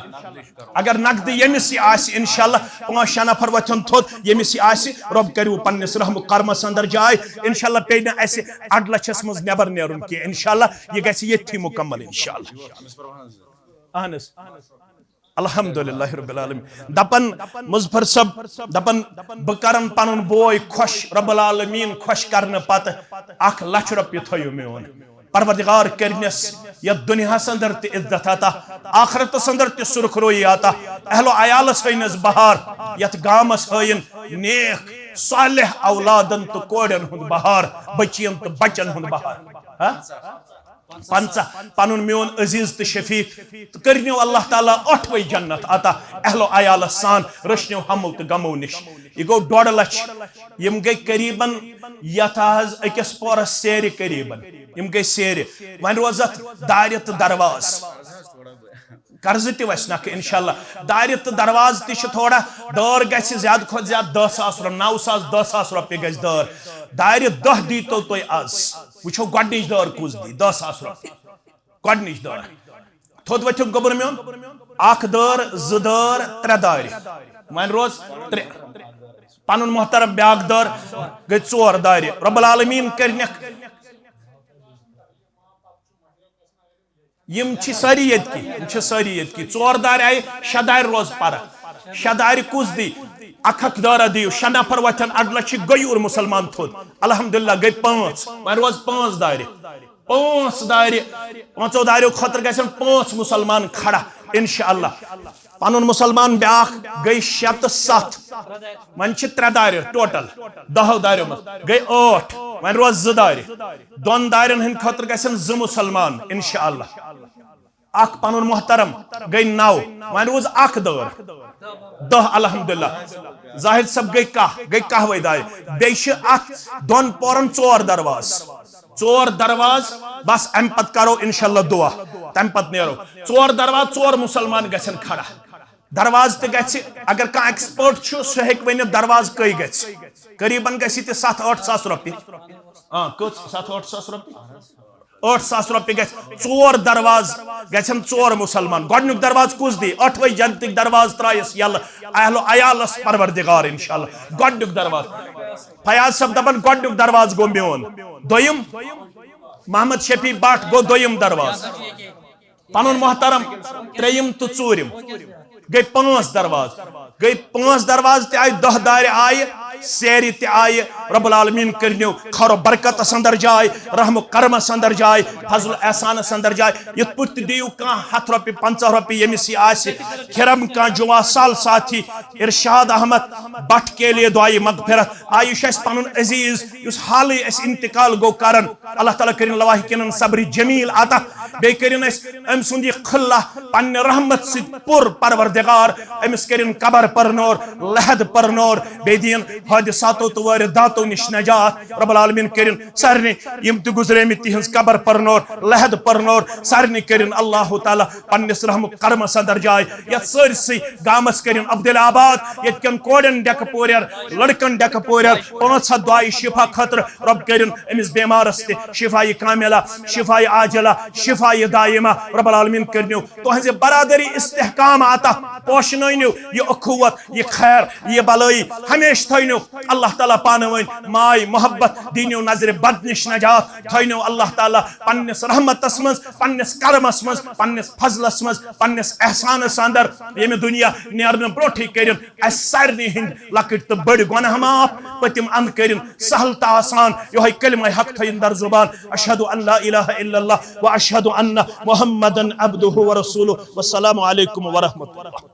اگر نقدٕ ییٚمِس یہِ آسہِ، انشاءاللہ پانٛژھ شےٚ نفر وۄتھن تھوٚد، ییٚمِس یہِ آسہِ، رۄب کرِ وۄنۍ پننِس رحم و کرمس اندر جاے۔ انشاءاللہ پیٚیہِ نہٕ اسہِ اڈٕ لچھس منٛز نٮ۪بر نیرُن کینٛہہ، انشاءاللہ یہِ گژھِ ییٚتھی مکمل، انشاءاللہ۔ اہن حظ۔ الحمدللہ رب العالمین۔ دپان مظفر صٲب، دپان، بہٕ کرن پنُن بوے خۄش، رب العالمین خۄش کرنہٕ پتہٕ اکھ لچھ رۄپیہِ تھٲیِو میون۔ پروردگار کٔرنس یتھ دنیاہس اندر تہِ عزت عطا، آخرتس اندر تہِ سرخ رویی عطا، اہل و عیالس ہٲینس بہار، یتھ گامس ہٲین نیک صالح اولادن تہٕ کورٮ۪ن ہُنٛد بہار، بچین تہٕ بچن ہُنٛد بہار۔ ہا؟ پنژاہ، پنُن میون عزیز تہٕ شفیق، تہٕ کٔرنیو اللہ تعالیٰ ٲٹھوَے جنت عطا، اہل و عیالس سان رٔچھنیو ہمو تہٕ غمو نِش۔ یہِ گوٚو ڈۄڈ لچھ۔ یِم گٔے قریباً یتھ حظ أکِس پورس سیرِ قریباً۔ یِم گٔے سیرِ۔ وۄنۍ روز اتھ دارِ تہٕ درواز۔ قرضہٕ تہِ وسہِ نکھٕ انشاءاللہ۔ دارِ تہٕ درواز تہِ چھِ تھوڑا، دٲر گژھِ زیادٕ کھۄتہٕ زیادٕ دَہ ساس رۄ-، نَو ساس، دَہ ساس رۄپیہِ گژھِ دٲر۔ دارِ دَہ دیٖتو تُہۍ از۔ وٕچھو گۄڈٕنِچ دٲر کُس دی، دَہ ساس رۄپیہِ۔ گۄڈٕنِچ دٲر۔ تھوٚد ؤتھِو گوٚبُر میون۔ اکھ دٲر، زٕ دٲر، ترٛےٚ دارِ۔ وۄنۍ روز ترٛےٚ۔ پنُن محترم بیاکھ دٲر، گٔے ژور دارِ۔ رب العالمین کٔرنکھ۔ یِم چھِ سٲری ییٚتکی، یِم چھِ سٲری ییٚتکی۔ ژور دارِ آیہِ، شےٚ دارِ روز پرٕ۔ شےٚ دارِ کُس دی؟ اکھ اکھ دٲرہ دِیِو، شےٚ نفر وۄتھن، اڈ لچھ چھِ غیور مسلمان تھوٚد۔ الحمدللہ گٔے پانٛژھ، وۄنۍ روز پانٛژھ دارِ۔ پانٛژھ دارِ، پانٛژو داریو خٲطرٕ گژھن پانٛژھ مسلمان کھڑا، انشاءاللہ۔ پنُن مسلمان بیاکھ گٔے شےٚ تہٕ ستھ، وۄنۍ چھِ ترٛےٚ دارِ ٹوٹل، دَہو داریو منٛز گٔے ٲٹھ، وۄنۍ روز زٕ دارِ۔ دۄن دارٮ۪ن ہٕنٛدِ خٲطرٕ گژھن زٕ مسلمان، انشاءاللہ۔ اکھ پنُن محترم گٔے نَو، وۄنۍ روٗز اکھ دٲر، دَہ الحمدللہ۔ زاہد صٲب گٔے کاہ، گٔے کاہوَے دارِ۔ بیٚیہِ چھِ اتھ دۄن پورن ژور درواز، ژور درواز، بس امہِ پتہٕ کرو انشاءاللہ دعا، تمہِ پتہٕ نیرو۔ ژور درواز، ژور مسلمان گژھن کھڑا۔ درواز تہِ گژھِ، اگر کانٛہہ expert چھُ، سُہ ہیٚکہِ ؤنِتھ درواز کٔہۍ گژھِ۔ قریباً گژھِ تہِ ستھ ٲٹھ ساس رۄپیہِ۔ آ، کٔژ؟ ستھ ٲٹھ ساس رۄپیہِ۔ ٲٹھ ساس رۄپیہِ گژھِ، ژور درواز گژھن ژور مسلمان۔ گۄڈٕنیُک درواز کُس دی؟ ٲٹھوَے جنتٕکۍ درواز ترٛایس یَلہٕ۔ اہل و عیالس پروردگار انشاءاللہ۔ گۄڈٕنیُک درواز۔ فیاض صٲب دپان گۄڈٕنیُک درواز گوٚو میون۔ دوٚیِم؟ محمد شفیع بٹ گوٚو دوٚیِم درواز۔ پنُن محترم ترٛیٚیِم تہٕ ژوٗرِم۔ گٔے پانٛژھ درواز۔ گٔے پانٛژھ درواز تہِ آیہِ، دَہ دارِ آیہِ، سیرِ تہِ آیہِ۔ رب العالمین کٔرنیو خٲر و برکتس اندر جاے، رحم و کرمس اندر جاے، فضل و احسانس اندر جاے۔ یِتھ پٲٹھۍ تہِ دِیِو کانٛہہ ہتھ رۄپیہِ، پنٛژاہ رۄپیہِ ییٚمِس یہِ آسہِ۔ کھِرم کانٛہہ جوا سال ساتھی ارشاد احمد بٹ کے لیے دعائے مغفرت۔ آ، یہِ چھُ اَسہِ پنُن عزیز یُس حالٕے اَسہِ انتقال گوٚو کرن۔ اللہ تعالیٰ کٔرِن لواحقینن صبر جمیل عطا۔ بیٚیہِ کٔرِن اَسہِ أمۍ سُنٛد یہِ خلہ پننہِ رحمت سۭتۍ پُر پروردگار۔ أمِس کٔرِن قبر پرنور، لحد پرنور، بیٚیہِ دِیِن حٲدثاتو تہٕ وٲرِداتو نِش نجات۔ رب العالمین کٔرِن سارنٕے یِم تہِ گُزریمٕتۍ تِہنٛز قبر پرنور، لحد پرنور، سارنٕے کٔرِن اللہ تعالیٰ پننِس رحم و کرمس اندر جاے۔ یتھ سٲرسٕے گامس کٔرِن عبدالآباد، ییٚتہِ کٮ۪ن کورٮ۪ن ڈٮ۪کہٕ پورٮ۪ر، لڑکن ڈٮ۪کہٕ پورٮ۪ر، پانٛژھ ہتھ دعایہِ شفا خٲطرٕ۔ رب کٔرِن أمِس بیمارس تہِ شفایہِ کاملہ، شفایہِ عاجلہ، شفایہِ دائمہ۔ رب العالمین کٔرنیو تُہنٛزِ برادری استحکام عطا، پوشنٲونیو یہِ اخوت، یہِ خیر، یہِ بلٲیی ہمیشہٕ تھٲونیو اللہ تعالیٰ پانہٕ ؤنۍ ماے محبت، دِنیو نظرِ بد نِش نجات، تھٲونیو اللہ تعالیٰ پننِس رحمتس منٛز، پننِس کرمس منٛز، پننِس فضلس منٛز، پننِس احسانس اندر۔ ییٚمہِ دُنیا نیرنہٕ برونٛٹھٕے کٔرِن اسہِ سارنٕے ہٕنٛدۍ لۄکٕٹۍ تہٕ بٔڑۍ گۄناہ معاف، پٔتِم اند کٔرِن سہل تہٕ آسان۔ یِہوٚے کلمہ حق تھٲیِن در زبان، اشہد ان لا الہ الا اللہ و اشہد ان محمدا عبدہ و رسولہ۔ والسلام علیکم ورحمۃ اللہ۔